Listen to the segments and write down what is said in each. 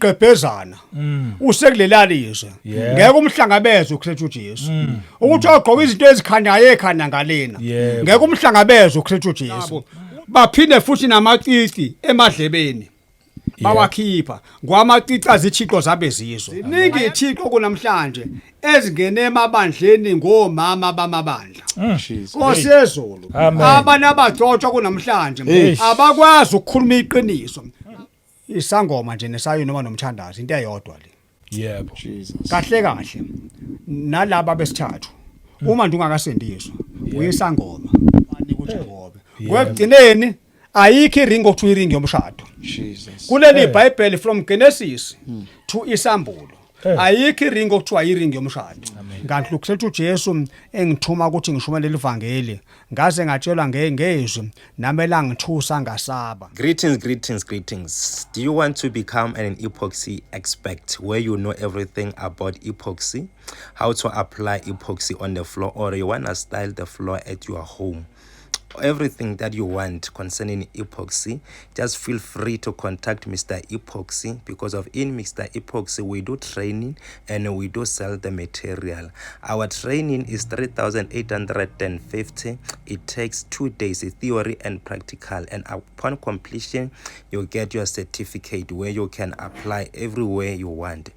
Igqebhezana usekulelali izwe. Ngeke umhlangabeze uKristu Jesu. Ukuthi ogqoka izinto ezikhanyayo ekhanya ngalena. Ngeke umhlangabeze uKristu Jesu. Baphinde futhi namacici emadlebeni. Bawakhipha ngwamacici azithixo zabezizwe. Ziningi ithixo kunamhlanje ezingene emabandleni ngomama bamabandla. Nkosi yezulu, abantu abagcotshwa kunamhlanje abakwazi ukukhuluma iqiniso. Isangoma nje nesayo noma nomthandazo into eyodwa le. Yebo. Jesus. Kahle kahle nalaba besithathu uma nje ungakasindiswa uyisangoma banika uJakobe. Kwekugcineni ayikho iringi okuthiwa iringi yomshado. Jesus. Kuleli iBhayibheli from Genesis to Isambulo ayikho iringi okuthiwa iringi yomshado. Kanti ukusethu uJesu engithuma ukuthi ngishumayele ivangeli ngaze ngatshelwa ngezwi nami langithusa ngasaba. Greetings, greetings, greetings. Do you want to become an epoxy expert where you know everything about epoxy, how to apply epoxy on the floor, or you want to style the floor at your home? Everything that you want concerning epoxy, just feel free to contact Mr. Epoxy, because of in Mr. Epoxy we do training and we do sell the material. Our training is 3,850. It takes 2 days, theory and practical, and upon completion you get your certificate where you can apply everywhere you want.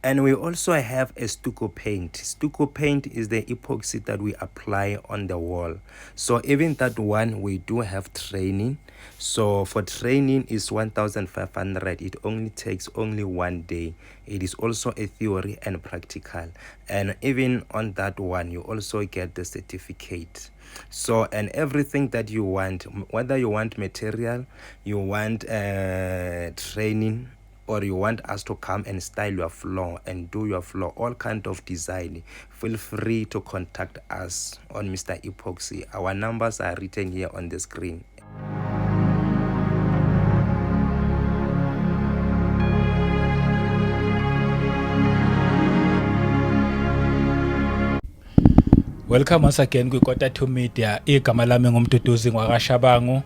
And we also have a stucco paint. Stucco paint is the epoxy that we apply on the wall. So even that one, we do have training. So for training is 1,500. It only takes only 1 day. It is also a theory and practical. And even on that one, you also get the certificate. So, and everything that you want, whether you want material, you want training, or you want us to come and style your floor and do your floor, all kind of design, feel free to contact us on Mr. Epoxy. Our numbers are written here on the screen. Welcome once again kwi-Kota 2 Media. Igama lami nguMduduzi ngwakaShabangu.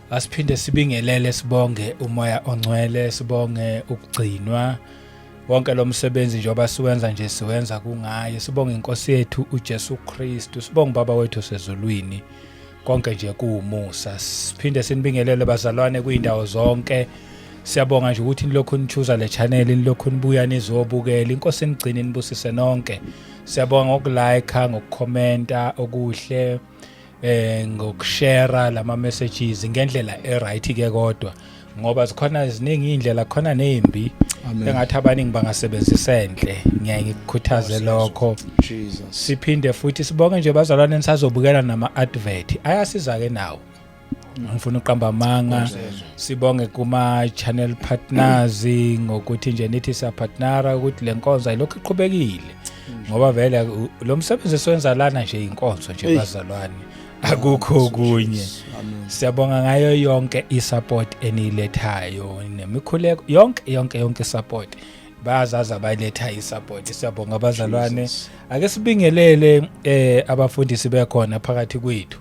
Asiphinde sibingelele, sibonge umoya ongcwele, sibonge ukugcinwa wonke lo msebenzi njengoba siwenza nje siwenza kungaye. Sibonge inkosi yethu uJesu Kristu, sibonge baba wethu sezulwini, konke nje kuwumusa. Siphinde sinibingelele bazalwane kuyindawo zonke. Siyabonga nje ukuthi nilokhu nichuza le channel, nilokhu nibuya nizobukela. Inkosi inigcine inibusise nonke. Siyabonga ngokulike, ngokukhomenta okuhle, ngokushare lama messages ngendlela e-right ke, kodwa ngoba zikhona ziningi indlela, khona nezimbi engathi abaningi bangasebenzisa enhle. Ngiyaye ngikukhuthaze lokho. Jesus. Siphinde futhi sibonge nje bazalwane nisazobukela nama advert ayasiza ke nawo. Ngifuna uqamba amanga. Sibonge kuma channel partners ngokuthi nje nithi siyapartnera ukuthi lenkonzo ayilokhu iqhubekile, ngoba vele lo msebenzi esiwenza lana nje inkonzo nje bazalwane, akukho okunye. Siyabonga ngayo yonke isupport enilethayo nemikhuleko yonke yonke yonke support bayazazi abayiletha isupport. Siyabonga abazalwane. Ake sibingelele abafundisi bekhona phakathi kwethu.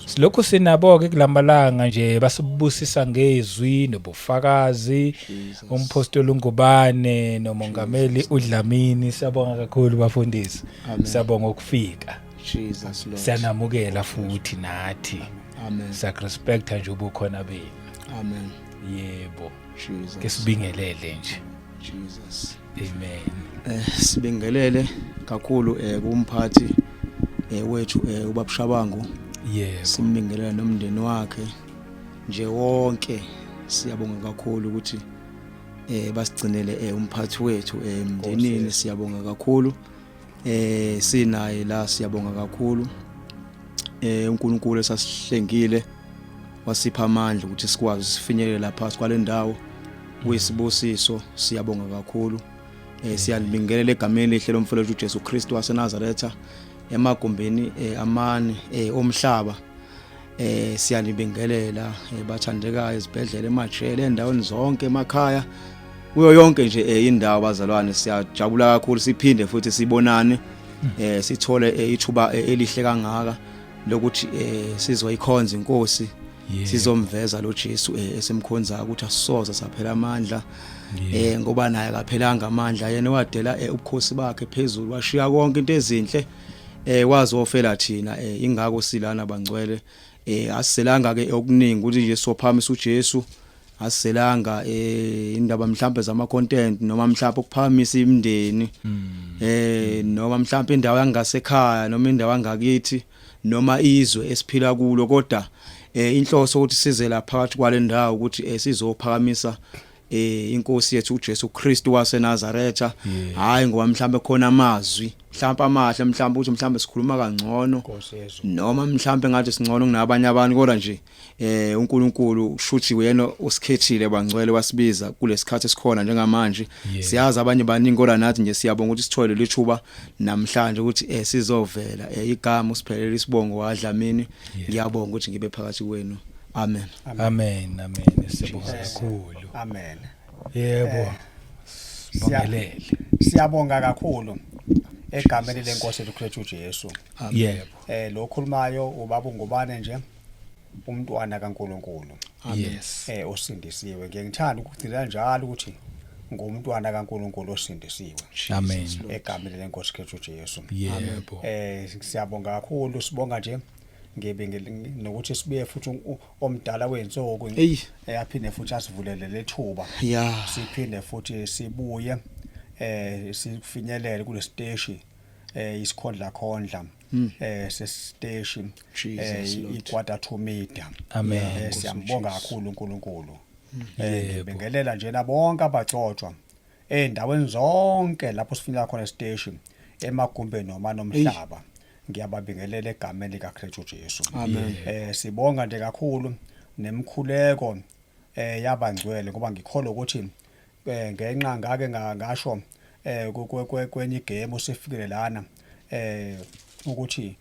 Silokhu sinabo ke kulamalanga nje basibusisa ngezwi nobufakazi. Umpostoli uNgubane nomongameli uDlamini, siyabonga kakhulu bafundisi. Siyabonga ukufika. Jesus Lord. Siyanamukela futhi nathi. Amen. Siyakurespecta nje ubukhona benu. Amen. Yebo. Jesus. Ke sibingelele nje. Jesus. Amen. Sibingelele kakhulu kumphathi wethu ubaba Shabangu. Yebo. Simbingelela nomndeni wakhe nje wonke. Siyabonga kakhulu ukuthi basigcinele umphathi wethu emndenini. Siyabonga kakhulu. Sinaye la, siyabonga kakhulu. uNkulunkulu esasihlengile wasipha amandla ukuthi sikwazi sifinyelele lapha kwale ndawo kuyisibusiso. Siyabonga kakhulu. Siyalibingelela egameni elihle lomfowethu uJesu Kristu waseNazaretha emagumbini amane omhlaba. Siyalibingelela bathandekayo ezibhedlela, emajele, endaweni zonke, emakhaya, kuyo yonke nje indawo bazalwane. Siyajabula kakhulu siphinde futhi sibonane, sithole ithuba elihle kangaka lokuthi sizoyikhonza inkosi. Sizomveza lo Jesu esimkhonzayo ukuthi asisoze saphela amandla, ngoba naye akaphelanga amandla. Yena wadela ubukhosi bakhe phezulu, washiya konke into ezinhle, wazofela thina. Ingakho silana bangcwele. Asiselanga ke okuningi ukuthi nje sophamisa uJesu, asiselanga indaba mhlambe zama content noma mhlambe ukuphakamisa imindeni noma mhlambe indawo yangasekhaya noma indawo yangakithi noma izwe esiphila kulo, kodwa inhloso ukuthi size la phakathi kwale ndawo ukuthi sizophakamisa inkosi yethu uJesu Kristu waseNazaretha. Hayi ngoba mhlambe khona amazwi mhlambe amahle, mhlambe ukuthi mhlambe sikhuluma kangcono Nkosi yezulu. Noma mhlambe ngathi singcono kunabanye abantu, kodwa nje uNkulunkulu shuthi uyena osikhethile bangcwele, wasibiza kulesikhathi esikhona njengamanje. Siyazi abanye baningi, kodwa nathi nje siyabonga ukuthi sithole lethuba namhlanje ukuthi sizovela. Igama usiphelele isibongo waDlamini. Ngiyabonga ukuthi ngibe phakathi kwenu. Amen. Amen, amen, siyabonga kakhulu. Amen. Yebo, sibongelele. Siyabonga kakhulu egameni lenkosi yethu Kristu Jesu. Lo khulumayo ubaba uNgubane nje, umntwana kaNkuluNkulu osindisiwe. Ngiye ngithanda ukugcina njalo ukuthi ngumntwana kaNkuluNkulu osindisiwe Amen. egameni lenkosi Kristu Jesu. Siyabonga kakhulu, sibonga nje ngibe nokuthi sibuye futhi omdala wensuku aphinde futhi asivulele lethuba, siphinde futhi sibuye sifinyelele kulesiteshi isikhondla khondla sesiteshi Jesus Lord. iQuarter to Media. Amen. Siyambonga kakhulu uNkulunkulu. Ngibingelela nje nabonke abagcotshwa endaweni zonke lapho sifinyelela khona esiteshi, emagumbeni noma nomhlaba, ngiyababingelela egameni likaKristu Jesu. Amen. Sibonga nje kakhulu nemkhuleko yabangcwele, ngoba ngikholwa ukuthi ngenxa ngake ngasho kwenye igame usifikile lana ukuthi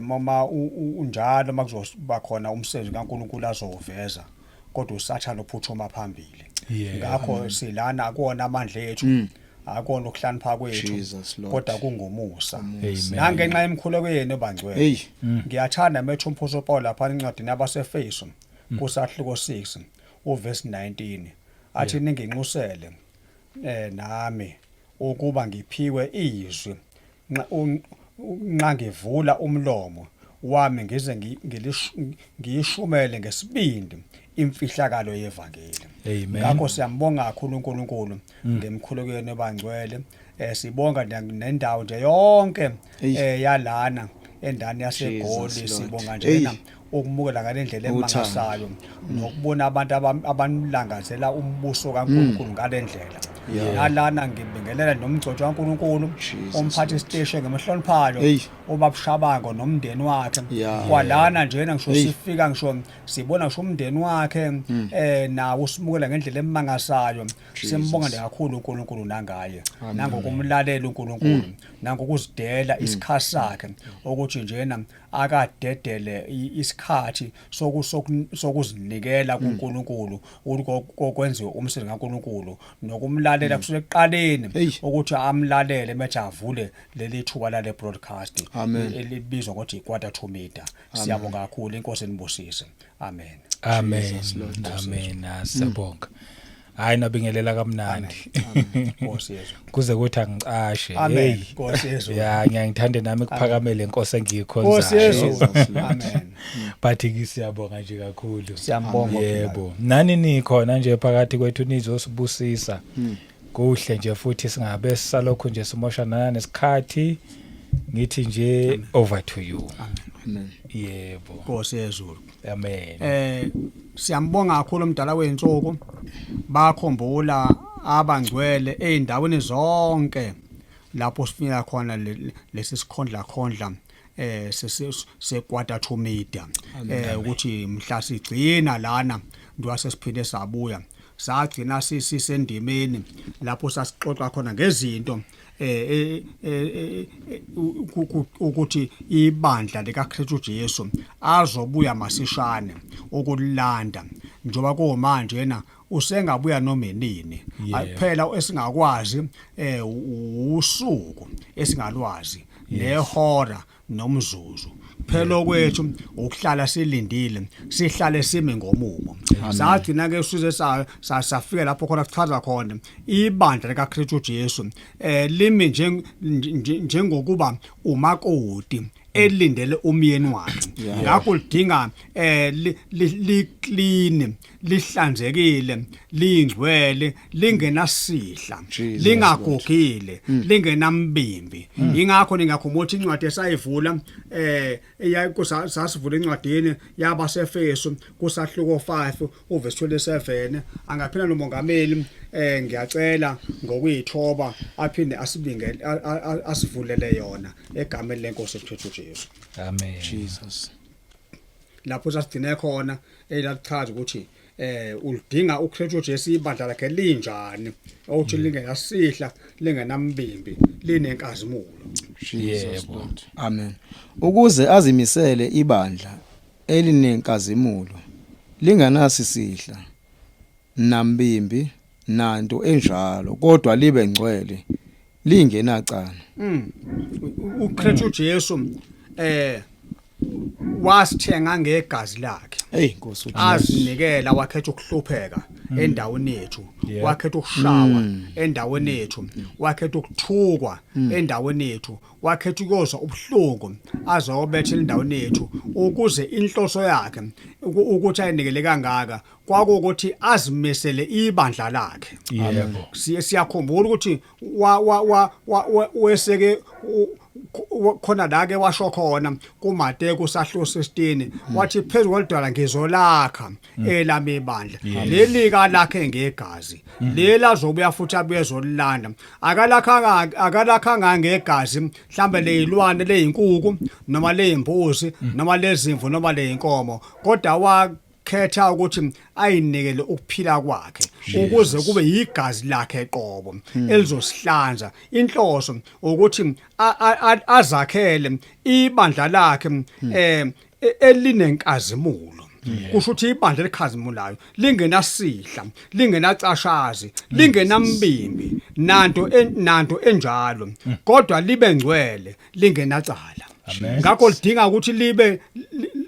mama unjalo makuzoba khona umsebenzi kaNkuluNkulu azowuveza, kodwa uSathane uphuthuma phambili. Ngakho silana akuwona amandla ethu, akona ukuhlanipha kwethu, Jesus Lord. kodwa kungumusa Amen. nangenxa yemkhuleko yenu bangcwele. Ngiyathanda methu umpostoli Paul lapha encwadini yabaseFeso kusahluko 6 uverse 19 athi, "Ninginxusele nami ukuba ngiphiwe izwi nxa ngivula umlomo wami ngize ngiyishumele ngesibindi imfihlakalo yevangeli." Amen. Ngakho siyambonga kakhulu uNkulunkulu ngemkhuleko yenu ebangcwele. Sibonga nendawo nje yonke yalana endani yaseGoli. Jesus Lord. Sibonga njena ukumukela ngalendlela Uthando. emangasayo nokubona abantu abanilangazela umbuso kaNkulunkulu ngalendlela. Nalana ngibingelela nomgcotshwa kaNkulunkulu, Jesus umphathi Lord. siteshi ngemhloniphayo, ubabushabango nomndeni wakhe. Kwalana njena ngisho sifika ngisho sibona ngisho umndeni wakhe nawo usimukela ngendlela emangasayo. Simbonga nje kakhulu uNkulunkulu nangaye, nangokumlalela uNkulunkulu, nangokuzidela isikhathi sakhe ukuthi njena akadedele isikhathi sokuzinikela kuNkulunkulu ukuthi kwenziwe umsebenzi kaNkulunkulu nokumlalela kusuka ekuqaleni, ukuthi amlalele methi avule leli thuba lale broadcast Amen. elibizwa ngokuthi iQuarter to Media. Siyabonga kakhulu, inkosi enibusise. Amen. Amen. Jesus Lord. Amen. Siyabonga. Hayi, nabingelela kamnandi. Nkosi yezulu. Kuze kuthi angicashe. Amen. Hey. Nkosi yezulu. Ya, ngiyangithande nami kuphakamele inkosi Nkosi engiyikhonzayo. yezulu. Jesus Lord. Amen. But ke siyabonga nje kakhulu. Siyambonga. Yebo. Nani nikhona nje phakathi kwethu nizosibusisa. Kuhle nje futhi singabe salokho nje simosha nana nesikhathi. Ngithi nje over to you. Amen. Yebo. Nkosi yezulu. Amen. Siyambonga kakhulu umdala wensuku. Bakhumbula abangcwele eindaweni zonke lapho sifinyela khona lesi sikhondla khondla seQuarter to Media, ukuthi mhla sigcina lana njengoba sesiphinde sabuya, sagcina sisendimeni lapho sasixoxa khona ngezinto ukuthi ibandla likaKristu Jesu azobuya masishane ukulanda, njoba kumanje na usengabuya noma inini. Phela esingakwazi usuku esingalwazi nehora nomzuzu. Phela okwethu ukuhlala silindile, sihlale simi ngomumo. Sagcina ke size safika lapho khona kuchaza khona ibandla likaKristu Jesu limi njengokuba umakoti elindele umyeni wakhe. Ngakho lidinga li clean, lihlanzekile, lingcwele, lingenasihla, lingagugile, lingenambimbi. Ingakho ningakhumbula ukuthi incwadi esayivula sasivula encwadini yabaseFesu kusahluko 5 uverse 27. Angaphila nomongameli, ngiyacela ngokuyithoba aphinde asibingele, asivulele yona egameni lenkosi ethu Jesu. Amen. Jesus. Lapho sasigcine khona elachaza ukuthi ulidinga uKristu Jesu ibandla lakhe linjani, ukuthi lingenasihla, lingenambimbi, linenkazimulo. Jesus. Yebo. Lord. Amen. Ukuze azimisele ibandla elinenkazimulo, linganasi sihla nambimbi nanto enjalo, kodwa libe ngcwele, lingenacala. uKristu Jesu wasithenga ngegazi lakhe. Hey Nkosi uJesu. Azinikela, wakhetha ukuhlupheka endaweni yethu, wakhetha ukushawa endaweni yethu, wakhetha ukuthukwa endaweni yethu, wakhetha ukuzwa ubuhlungu azobethela endaweni yethu, ukuze inhloso yakhe ukuthi ayinikele kangaka kwakuwukuthi azimisele ibandla lakhe. Siyakhumbula ukuthi wa wa wa wa weseke khona la ke washo khona kuMateyu kusahluko 16, wathi phezu kwelidwala ngizolakha elami ibandla, leli ka lakhe ngegazi, leli azobuya futhi abuye ezolilanda. Akalakhanga ngegazi mhlambe lezilwane, lezinkuku noma lezimbuzi noma lezimvu noma lezinkomo, kodwa wakhetha ukuthi ayinikele ukuphila kwakhe ukuze kube yigazi lakhe qobo elizosihlanza. Inhloso ukuthi azakhele ibandla lakhe elinenkazimulo. Kusho ukuthi ibandla elikhazimulayo lingenasihla, lingenacashazi, lingenambimbi nanto enjalo, kodwa libe ngcwele, lingenacala. Amen. Ngakho lidinga ukuthi libe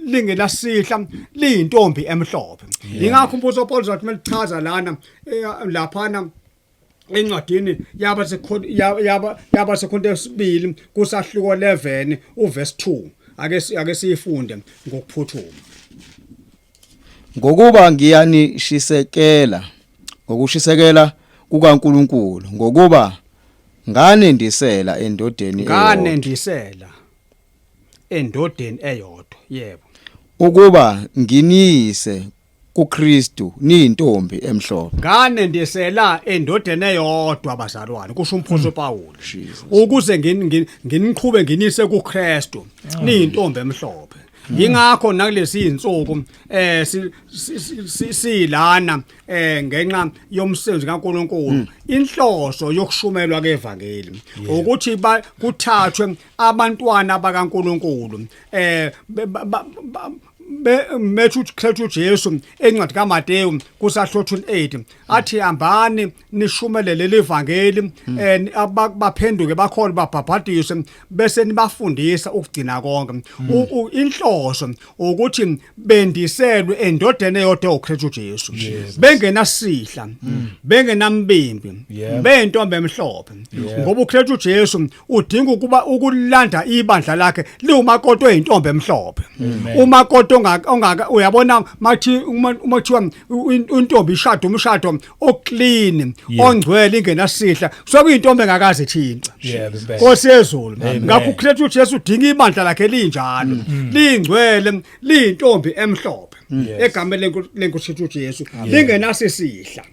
lingenasihla, liyintombi emhlophe. Ingakho umbuso Paul zathi melichaza lana laphana encwadini yaba sekhonto yesibili kusahluko 11 uverse 2, ake siyifunde ngokuphuthuma. Ngokuba ngiyanishisekela ngokushisekela kukaNkuluNkulu, ngokuba nganendisela endodeni eyodwa, nganendisela endodeni eyodwa, yebo, ukuba nginiyise kuKristu niyintombi emhlophe. Nganendisela endodeni eyodwa, bazalwane, kusho umphostoli Paul, Jesus. ukuze nginiqhube nginise kuKristu niyintombi emhlophe. Ingakho nakulezi insuku silana ngenxa yomsebenzi kaNkuluNkulu, inhloso yokushumelwa kevangeli ukuthi kuthathwe abantwana bakaNkuluNkulu methu Kristu Jesu encwadi kaMateyu kusahluko 28 athi hambani nishumelele levangeli, baphenduke, bakhona, babhabhadiswe, bese nibafundisa ukugcina konke. Inhloso ukuthi bendiselwe endodeni eyodwa uKristu Jesu, bengenasihla, bengenambimbi, bentombi emhlophe, ngoba uKristu Jesu udinga ukuba ukulanda ibandla lakhe liwumakoti oyintombi emhlophe, umakoti ongaka uyabona mathi uma kuthiwa intombi ishado umshado oclean, ongcwele, ingenasihla, kusuke kuyintombi engakaze ithinta. Yebo impela. Nkosi yezulu. Amen. Ngakho uKristu Jesu udinga ibandla lakhe linjalo, lingcwele, liyintombi emhlophe, egameni lenkosi Jesu, lingenasisihla.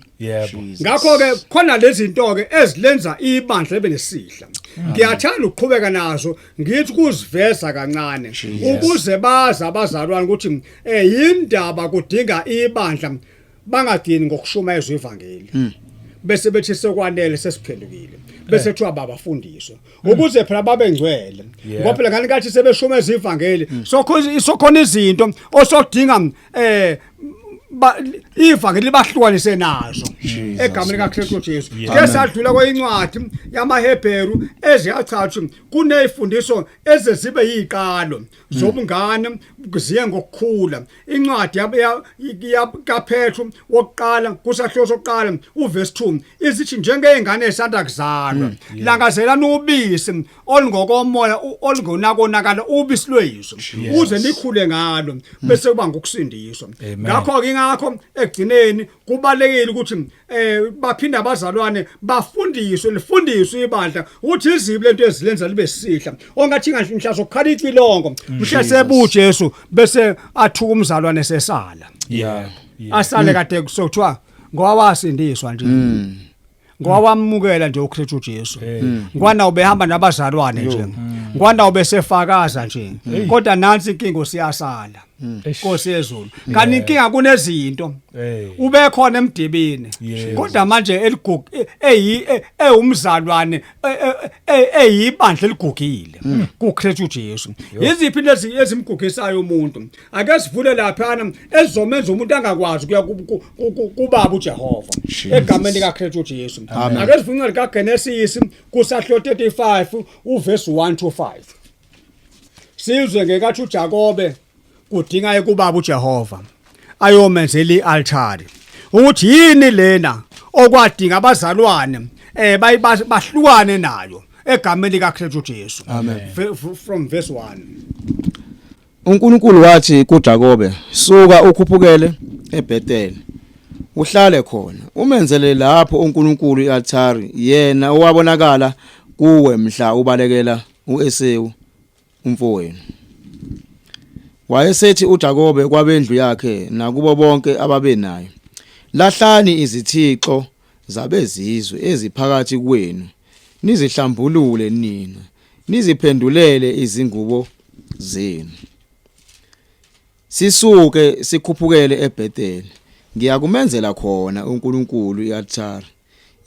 Ngakho ke khona lezi zinto ke ezilenza ibandla libe nesihla, ngiyathanda ukuqhubeka nazo, ngithi kuziveza kancane ukuze bazi abazalwane ukuthi yindaba kudinga ibandla bangadini ngokushumayezwa ivangeli bese bethi sekwanele, sesiphendukile, bese kuthiwa babafundiswe ukuze phela babe ngcwele, ngoba phela ngani kathi sebeshumeza ivangeli sokhona izinto osodinga. Ivangeli libahlukanise nazo egameni kaKristu Jesu. Ke sadlula kweyincwadi yamaHebheru eziyachathi kunezifundiso ezezibe yiqalo zobungane ziye ngokukhula. Incwadi kaPetru wokuqala kusahloso sokuqala uverse 2 izithi njengezingane ezisanda kuzalwa langazelani ubisi olungokomoya olungonakonakala ubisi lwezwi uze nikhule ngalo bese kuba ngokusindiswa. Ngakho ke ingakho ekugcineni kubalekile ukuthi baphinda abazalwane bafundiswe lifundiswe ibandla ukuthi izibi lento ezilenza libe sihla ongathi ngisho sokukhala icilongo mhla sebu Jesu bese athuka umzalwane sesala asale kade kusothiwa ngoba wasindiswa nje ngoba wamukela nje uKristu Jesu ngwana ubehamba nabazalwane nje ngwana ubesefakaza nje kodwa nansi inkinga siyasala Nkosi yezulu kanti inkinga kunezinto ube khona emdibini kodwa manje eligugu eyi ewumzalwane eyibandla eligugile kuKristu Jesu. Yiziphi lezi ezimgugisayo umuntu? Ake sivule laphana ezizomenza umuntu angakwazi kuya kubaba uJehova egameni likaKristu Jesu. Ake sivule incwadi kaGenesis kusahlo 35 uverse 1 to 5 sizwe ngekathi uJakobe kudinga ekubaba uJehova ayomenzela ialtari ukuthi yini lena okwadinga abazalwane bahlukane nayo egameni likaKristu Jesu. From verse 1. uNkulunkulu wathi kuJakobe, suka ukhuphukele eBethel uhlale khona, umenzele lapho uNkulunkulu ialtari, yena owabonakala kuwe mhla ubalekela uEsewu umfowenu. Wayesethi uJakobe kwabendlu yakhe nakubo bonke ababenayo, lahlani izithixo zabezizwe eziphakathi kwenu, nizihlambulule nina, niziphendulele izingubo zenu. Sisuke sikhuphukele eBethel, ngiyakumenzela khona uNkulunkulu ialtari,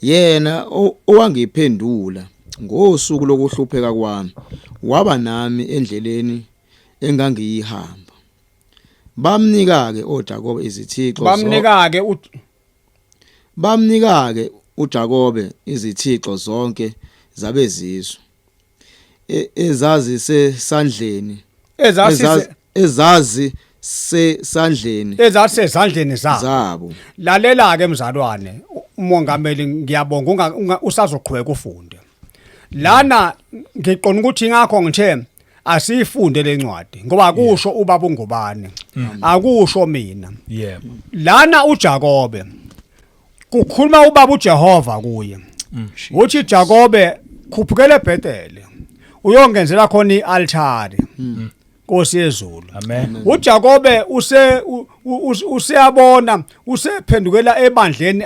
yena owangiphendula ngosuku lokuhlupheka kwami, waba nami endleleni engangiyihamba. Bamnika-ke oJakobe izithixo Bamnika-ke Bamnika-ke uJakobe izithixo zonke zabezizwe ezazisesandleni ezazisesandleni ezasezandleni zabo. Lalela ke mzalwane umongameli, ngiyabonga usazoqhubeka ufunde lana. Ngiqonda ukuthi ingakho ngithe asifunde lencwadi ngoba akusho ubaba ungubani, akusho mina. Yebo. Lana uJakobe kukhuluma ubaba uJehova kuye uthi Jakobe khuphukele eBethel uyongenzela khona ialtari. Nkosi yezulu. Amen. uJakobe use useyabona usephendukela ebandleni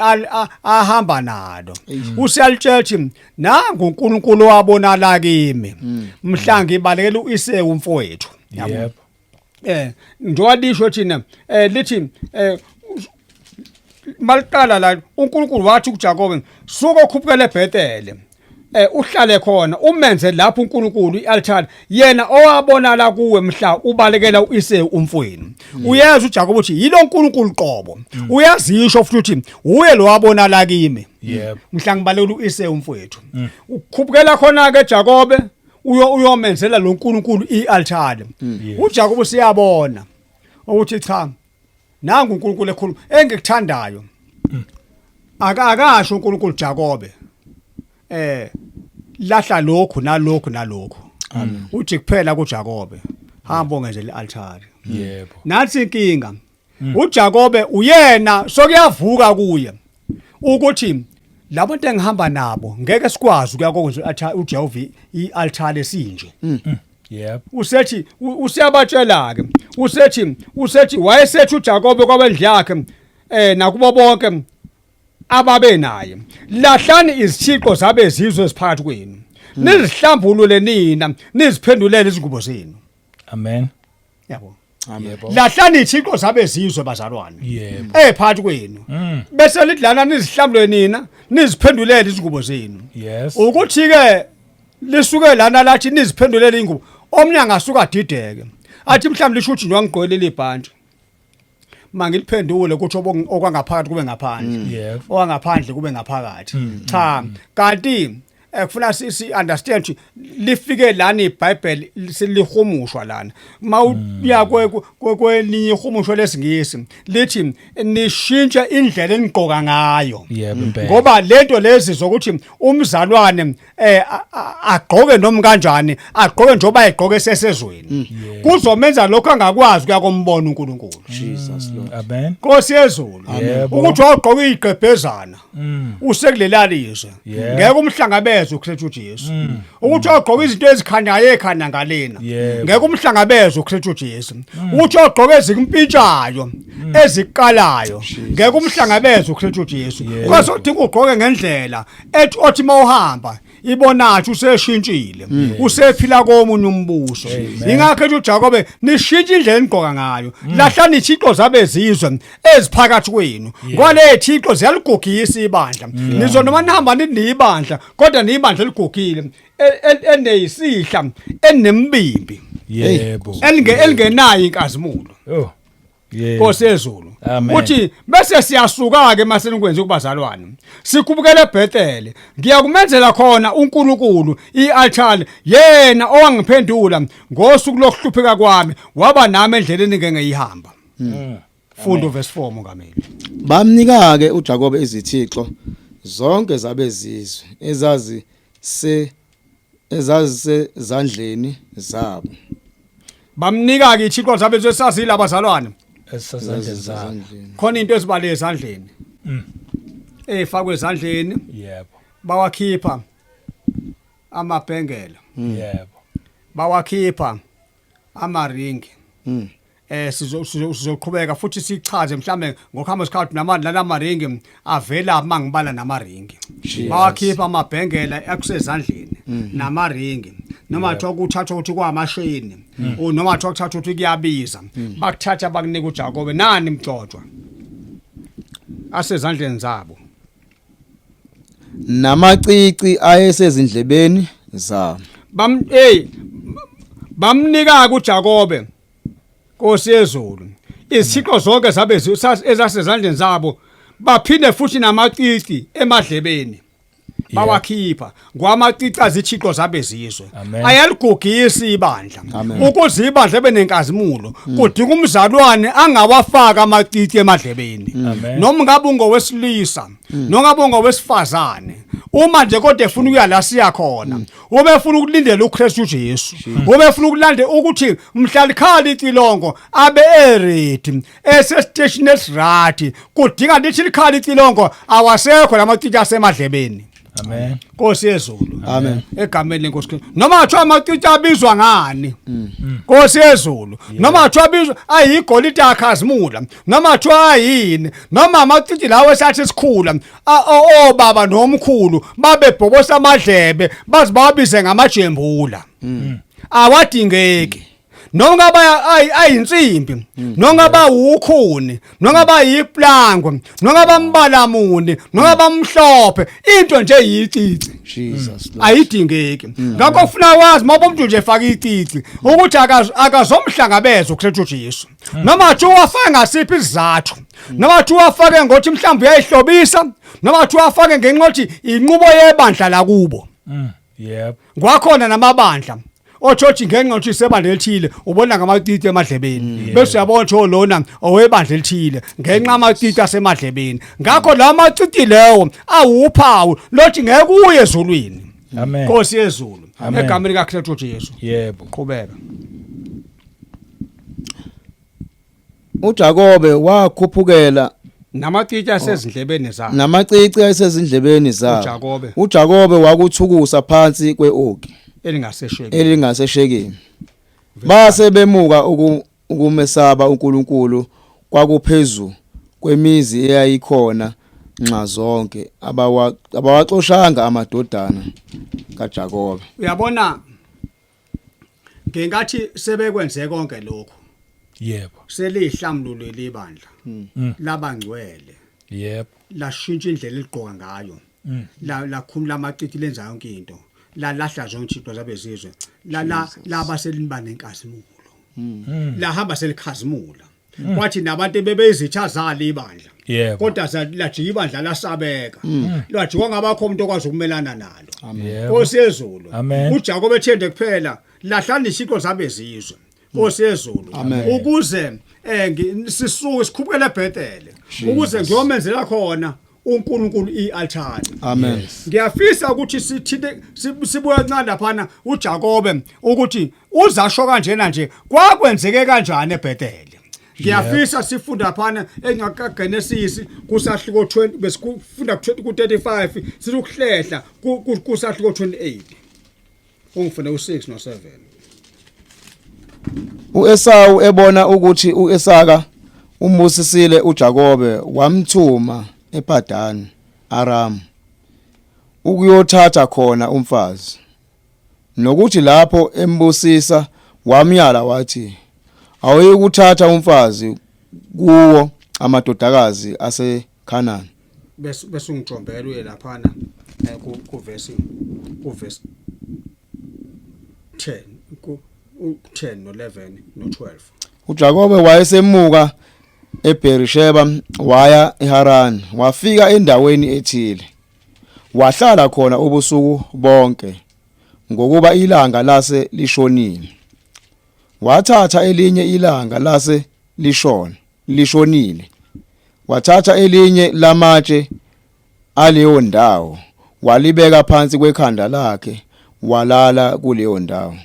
ahamba nalo, useyalitshela ukuthi nangu uNkulunkulu wabonala kimi mhla ngibalekela uIsewu umfowethu. Yebo. Njengoba lisho thina lithi maliqala la uNkulunkulu wathi kuJakobe suka ukhuphukele eBethel uhlale khona umenze lapho uNkulunkulu ialtar, yena owabona la kuwe mhla ubalekela uIsewu umfowenu. Uyazi uJakobe ukuthi yilo uNkulunkulu qobo, uyazisho futhi ukuthi uye lo wabona la kimi mhla ngibalekela uIsewu umfowethu. Ukhuphukela khona ke Jakobe uyomenzela lo nkulunkulu ialtar. uJakobe siyabona ukuthi cha nangu uNkulunkulu ekhuluma engikuthandayo. Akasho uNkulunkulu Jakobe lahla lokhu nalokhu nalokhu, uthi kuphela kuJakobe hamba ongenzela ialtar. Nathi inkinga uJakobe uyena sokuyavuka kuye ukuthi labo engihamba nabo ngeke sikwazi ukuya kokwenza uJehova ialtar lesinje. Usethi usiyabatshela ke usethi wayesethi uJakobe kwabendlu yakhe nakubo bonke ababe naye, lahlani izithixo zabezizwe eziphakathi kwenu, nizihlambulule nina, niziphendulele izingubo zenu. Amen. Yabo. Yebo. Lahlani izithixo zabezizwe bazalwane ephakathi kwenu, bese lidlana nizihlambulule nina, niziphendulele izingubo zenu. Ukuthi ke lisuke lana lathi niziphendulele ingubo, omnye angasuka adideke athi mhlawumbe lisho ukuthi nje wangigqokela ibhantshi. Mangiliphendule ukuthi okwangaphakathi kube ngaphandle. Okwangaphandle kube ngaphakathi. Cha, kanti kufuna si understand ukuthi lifike lana iBhayibheli silihumushwa lana. Mawuya kwelinye ihumusho lesingisi lithi nishintshe indlela enigqoka ngayo. Yebo impela. Ngoba lento lezi zokuthi umzalwane agqoke noma kanjani, agqoke njengoba egqoke sesezweni, kuzomenza lokho angakwazi kuya kombona uNkulunkulu. Jesus Lord. Amen. Nkosi yezulu, ukuthi wagqoka igqebhezana usekulelalizwe, ngeke umhlangabeze uKristu uJesu. Ukuthi wagqoka izinto ezikhanyayo ekhanya ngalena, ngeke umhlangabeze uKristu uJesu. Ukuthi wagqoka ezikumpintshayo eziqalayo, ngeke umhlangabeze uKristu uJesu. Kwase udinga ugqoke ngendlela ethi othi mawuhamba ibonathi useshintshile, usephila komunye umbuso. Ingakho ethi uJakobe nishintshe indlela enigqoka ngayo, lahlani ithixo zabezizwe eziphakathi kwenu, ngoba le thixo ziyaligugisa ibandla. Nizo noma nihamba nibandla, kodwa nibandla eligugile, eneyisihla, enembimbi, elingenayo inkazimulo. Oh. Yebo. Nkosi yezulu. Amen. Uthi bese siyasuka ke masenikwenze kubazalwane. Sikhubukele eBethel. Ngiyakumenzela khona uNkulunkulu ialtar, yena owangiphendula ngosuku lokuhlupheka kwami, waba nami endleleni ngengeyihamba. Fundo verse 4, mongameli. Bamnika ke uJakobe izithixo zonke zabezizwe ezazisezandleni zabo. Bamnika ke ithixo zabe sesazile abazalwane. Esasandleni zabo. Ezandleni. Khona into ezibale ezandleni. Efakwe ezandleni, bawakhipha amabhengela. Bawakhipha amaringi. Sizoqhubeka futhi sichaze mhlambe ngokuhamba isikhathi nama lamaringi avela mangibala namaringi. Bawakhipha amabhengela akusezandleni namaringi, noma kuthiwa kuthathwa ukuthi kwamashini, noma kuthiwa kuthathwa ukuthi kuyabiza, bakuthatha bakunika uJakobe nani mgcotshwa asezandleni zabo. Namacici ayesezindlebeni zabo. Bam hey bamnika kuJakobe, Nkosi yezulu, izithixo zonke zabe ezasezandleni zabo, baphinde futhi namacici emadlebeni bawakhipha, ngwamacici azithixo zabezizwe. Amen. Ayaligugisa ibandla. Amen. Ukuze ibandla benenkazimulo kudinga umzalwane angawafaka amacici emadlebeni. Amen. Noma ngabe ungowesilisa noma ngabe ungowesifazane, uma nje kodwa efuna ukuya la siya khona, uma efuna ukulindela uKristu Jesu, uma efuna ukulande ukuthi mhla likhala icilongo abe eready, esestation esiright, kudinga lithi likhala icilongo awasekho lamacici asemadlebeni. Amen. Nkosi yezulu. Amen. Egameni lenkosi Kristu. Noma kuthiwa amacici abizwa ngani, Nkosi yezulu, noma kuthiwa abizwa ayigolide akhazimula, noma kuthiwa ayini, noma amacici lawo esathi sikhula obaba nomkhulu babebhobosa amadlebe baze bawabize ngamajembula, awadingeki. Noma ngaba ayinsimbi, noma ngaba ukhuni, noma ngaba yiplangwe, noma ngaba mbalamuni, noma ngaba mhlophe, into nje yicici, Jesus Lord. Ayidingeki. Ngakho ufuna wazi uma umuntu nje efaka icici ukuthi akazomhlangabeza uKristu Jesu, noma athi uwafake ngasiphi isizathu, noma athi uwafake ngokuthi mhlawumbe uyayihlobisa, noma athi uwafake ngenxa yokuthi inqubo yebandla lakubo. Kwakhona namabandla othothi ngenxa yokuthi isebandla elithile, ubona ngamacici emadlebeni, bese uyabona ukuthi oh, lona owebandla elithile ngenxa amacici asemadlebeni. Ngakho la macici lewo awuphawu lothi ngeke uye ezulwini. Amen. Nkosi yezulu. Amen. Egameni kaKristu Jesu. Yebo. Qhubeka. uJakobe wakhuphukela Namacici asezindlebeni zabo. Namacici ayesezindlebeni zabo. uJakobe. uJakobe wakuthukusa phansi kweoki elingasesheki. Elingaseshekeni. Base bemuka ukumesaba uNkulunkulu kwakuphezu kwemizi eyayikhona nxa zonke, abawaxoshanga amadodana kaJakobe. Uyabona, ngenkathi sebekwenze konke lokho, selihlamlule libandla labangcwele, lashintsha indlela eligqoka ngayo, la lakhumula amacici, lenza yonke into, la lahla zonke izinto zabezizwe, la la laba seliba nenkazimulo, lahamba selikhazimula. Kwathi nabantu bebeyizitha zalo ibandla. Yebo. Kodwa lajika ibandla lasabeka. Lwajikwa ngabakho umuntu okwazi ukumelana nalo. Yebo. Nkosi yezulu. Amen. uJakobe ethende kuphela lahlani isiko zabezizwe. Nkosi yezulu. Ukuze sisuke sikhuphukele eBethel. Ukuze ngiyomenzela khona uNkulunkulu ialtar. Amen. Ngiyafisa ukuthi sithinte sibuye kancane laphana uJakobe ukuthi uzasho kanjena nje kwakwenzeke kanjani eBethel. Ngiyafisa sifunda laphana encwadi kaGenesis kusahluko 20, besikufunda ku-35, sizokuhlehla kusahluko 28. Ungifune u6 no7. uEsawu ebona ukuthi uIsaka umbusisile uJakobe, wamthuma ePadan Aram ukuyothatha khona umfazi, nokuthi lapho embusisa wamyala wathi, "Awuyikuthatha umfazi kuwo amadodakazi aseKhanani." Bese ungijombela uye laphana ku verse 10, ku 10 no 11 no 12. uJakobe wayesemuka eBerisheba waya eHaran, wafika endaweni ethile, wahlala khona ubusuku bonke, ngokuba ilanga lase lishonile. Wathatha elinye ilanga lase lishonile, wathatha elinye lamatshe aleyo ndawo, walibeka phansi kwekhanda lakhe, walala kuleyo ndawo.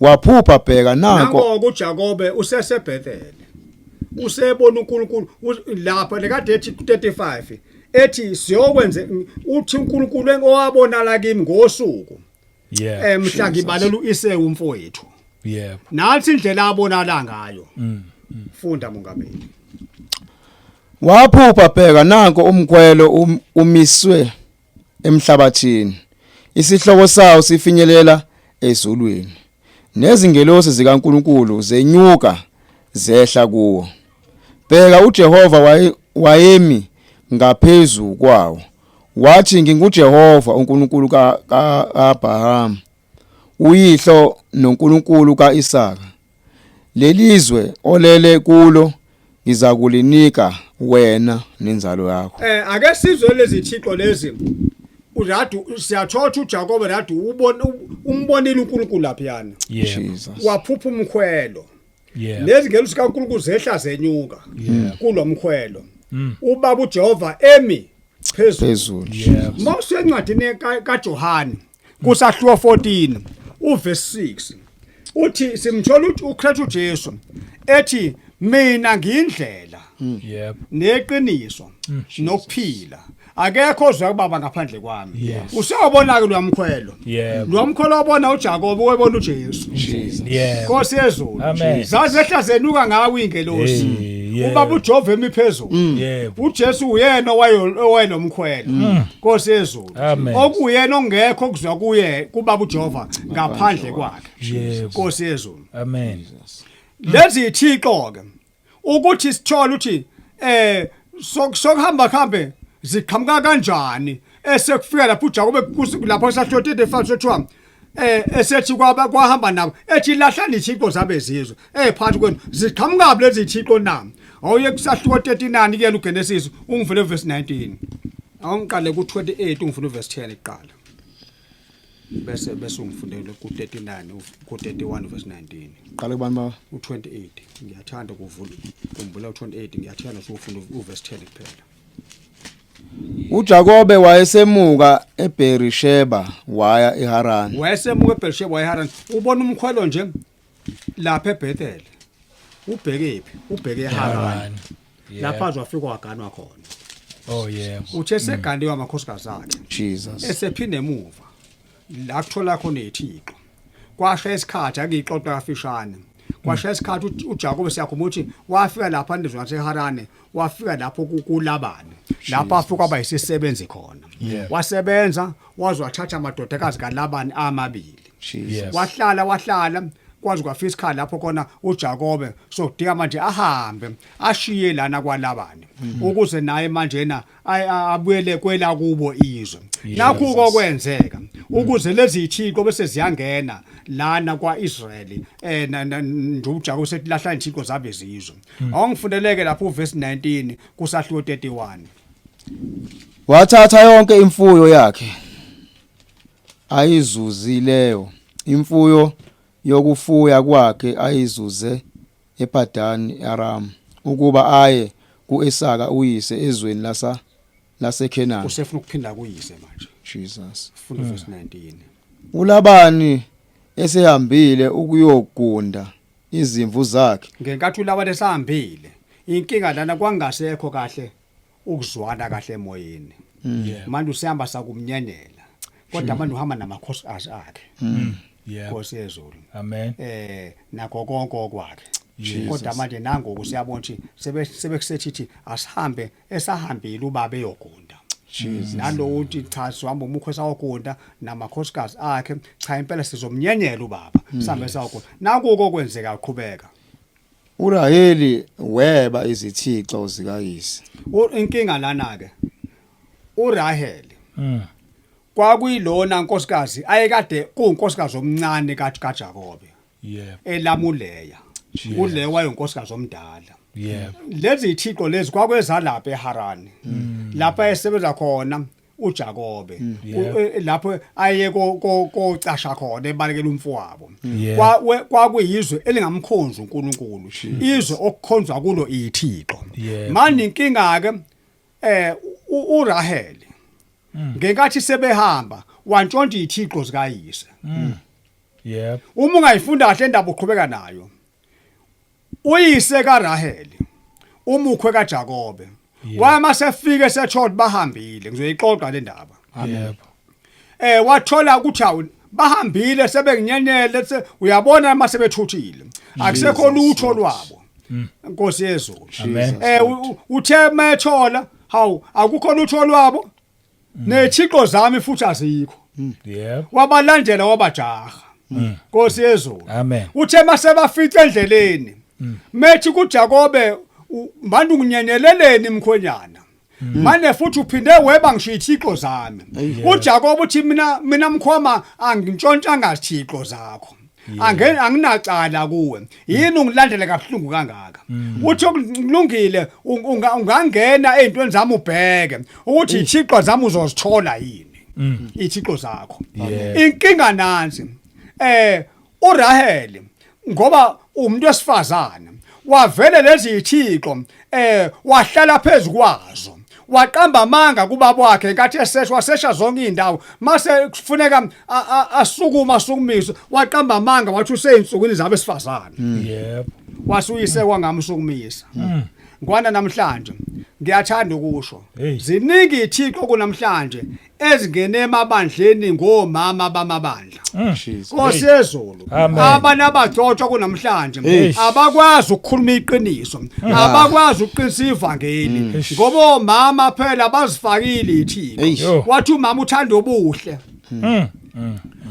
Waphupha, bheka, nanko Nango uJakobe useseBethel, usebona uNkulunkulu lapha lekade ethi 35 ethi siyokwenze, uthi uNkulunkulu owabonala kimi ngosuku mhla ngibalela uIsewu umfowethu. Nathi indlela abonala ngayo. Funda, mongameli. Waphupha, bheka, nanko umkhwelo umiswe emhlabathini, isihloko sawo sifinyelela ezulwini, nezingelosi zikaNkuluNkulu zenyuka zehla kuwo. Bheka, uJehova wayemi ngaphezulu kwawo. Wathi, "NginguJehova uNkulunkulu kaAbraham uyihlo noNkulunkulu kaIsaka. Lelizwe olele kulo ngizakulinika wena nenzalo yakho." Ake sizwe lezi thixo lezi. Uradu siyathola uJakobe radu ubona umbonile uNkulunkulu laphiyana. Jesus. Waphupha umkhwelo. Nezingelosi kaNkulunkulu zehla zenyuka kulomkhwelo. Ubaba uJehova emi phezulu. Phezulu. Mawusuya encwadini kaJohane kusahluko 14 uverse 6, uthi simthola uthi uKristu Jesu ethi, "Mina ngiyindlela neqiniso nokuphila, akekho ozwa kubaba ngaphandle kwami." Usewabona ke lwamkhwelo. Lwamkhwelo wabona uJakobe, webona uJesu. Nkosi yezulu. Amen. Zazehla zenuka ngawo ingelosi. Hey, yebo. Ubaba uJehova emi phezulu. uJesu uyena owayenomkhwelo. Nkosi yezulu. Amen. Okuyena ongekho kuzwa kuye kubaba uJehova ngaphandle kwakhe. Nkosi yezulu. Amen. Lezi ithixo ke ukuthi sithole ukuthi sokuhamba khambe ziqhamuka kanjani esekufika lapho uJakobe lapho sahlo 35 sothiwa esethi kwaba kwahamba nabo, ethi lahlani ithixo zabezizwe phakathi kwenu, ziqhamuka lezi ithixo na? Awuye kusahluko 39 kuyena uGenesis, ungivule verse 19. Awungiqale ku 28, ungifune verse 10 kuqala, bese ungifundele ku 39, ku 31 verse 19. Qala kubani, baba? U28 ngiyathanda ukuvula, kumbula u28, ngiyathanda usufunda uverse 10 kuphela. uJakobe wayesemuka eBerisheba waya eHaran. Wayesemuka eBersheba wayeHaran, ubona umkhwelo nje lapha eBethel, ubheke phi? Ubheke eHaran. Haran. Lapha wafika waganwa khona. Oh yebo. Uthe seganiwe amakhosikazi akhe, Jesus. esephinde emuva la kuthola khona ithixo, kwasha isikhathi, akuyixoxa kafishane, kwasha isikhathi uJakobe siyakhumbula ukuthi wafika lapha endizweni yaseHarane, wafika lapho kuLabani, lapho afika kwaba yisisebenzi khona. Wasebenza waze wathatha amadodakazi kaLabani amabili. Jesus. Wahlala wahlala kwaze kwafika isikhathi lapho khona uJakobe sokudinga manje ahambe ashiye lana kwaLabani, ukuze naye manje na abuyele kwela kubo izwe. Nakho okwenzeka. Ukuze lezi zithixo bese ziyangena lana kwaIsrael, nje uJakobe sethi lahla izithixo zabe zizwe. Awungifundeleke lapho uverse 19 kusahluko 31. Wathatha yonke imfuyo yakhe ayizuzileyo, imfuyo yokufuya kwakhe ayizuze ePadani Aram, ukuba aye kuIsaka uyise ezweni lasa laseKhenani. Usefuna ukuphinda kuyise manje. Jesus. Funda verse 19. uLabani esehambile ukuyogunda izimvu zakhe. Ngenkathi uLabani esahambile, inkinga lana kwangasekho kahle ukuzwana kahle emoyeni. Manje usehamba sakumnyenyela, kodwa manje uhamba namakhosikazi akhe. Nkosi yezulu. Amen. Nakho konke okwakhe. Kodwa manje nangoku siyabona ukuthi sebekusethithi asihambe, esahambile ubaba eyogunda. Nalowo uthi cha, sihamba umukho sawugunda namakhosikazi akhe, cha impela sizomnyenyela ubaba, sihambe sawugunda. Nakuko kwenzeka, qhubeka. uRaheli weba izithixo zikayise. Inkinga lana ke, uRahel kwakuyilona nkosikazi ayekade kuunkosikazi omncane kaJakobe, elamuleya uLeya wayenkosikazi omdala. Lezi ithixo lezi kwakwezalapha eHarani, lapha esebenza khona uJakobe, lapho aye kocasha khona ebalekela umfowabo. Kwakuyizwe elingamkhonzi uNkulunkulu, izwe okukhonzwa kulo ithixo. Manje inkinga ke, uRahel ngenkathi sebehamba wantshontsha ithixo zikayise. Uma ungayifunda kahle indaba uqhubeka nayo, uyise kaRahel, umukhwe kaJakobe, wama sefike sethola bahambile. Ngizoyixoxa le ndaba. Wathola ukuthi awu, bahambile, sebenginyenyele, uyabona mase bethuthile, akusekho lutho lwabo. Nkosi yezulu. Amen. Uthe methola, hawu, akukho lutho lwabo, nethixo zami futhi azikho. Wabalandela, wabajaha. Nkosi yezulu. Amen. Uthe mase bafica endleleni, methi kuJakobe, manje unginyenyeleleni mkhwenyana? Manje futhi uphinde weba ngisho ithixo zami. UJakobe uthi, mina mkhwama, angintshontsha thixo zakho. Angeke, anginacala kuwe. Yini ungilandele kabuhlungu kangaka? Uthi kulungile, ungangena ezintweni zami ubheke ukuthi ithixo zami uzozithola yini. Ithixo zakho. Inkinga nansi. uRahel ngoba umuntu wesifazane wavele lezi ithixo wahlala phezukwazo, waqamba amanga kubaba wakhe ngenkathi esesha, wasesha zonke indawo, mase kufuneka asukuma asukumiswe, waqamba amanga wathi useyinsukwini zabesifazane. Wasuyise wangamsukumisa. Ngwana namhlanje ngiyathanda ukusho, Hey. ziningi ithixo kunamhlanje ezingene emabandleni ngomama bamabandla. Jesus. Nkosi yezulu. Amen. Abantu abagcotshwa kunamhlanje Hey. abakwazi ukukhuluma iqiniso, abakwazi ukuqinisa ivangeli, ngoba omama phela bazifakile ithixo. Eish. Yo. Wathi umama uthanda obuhle,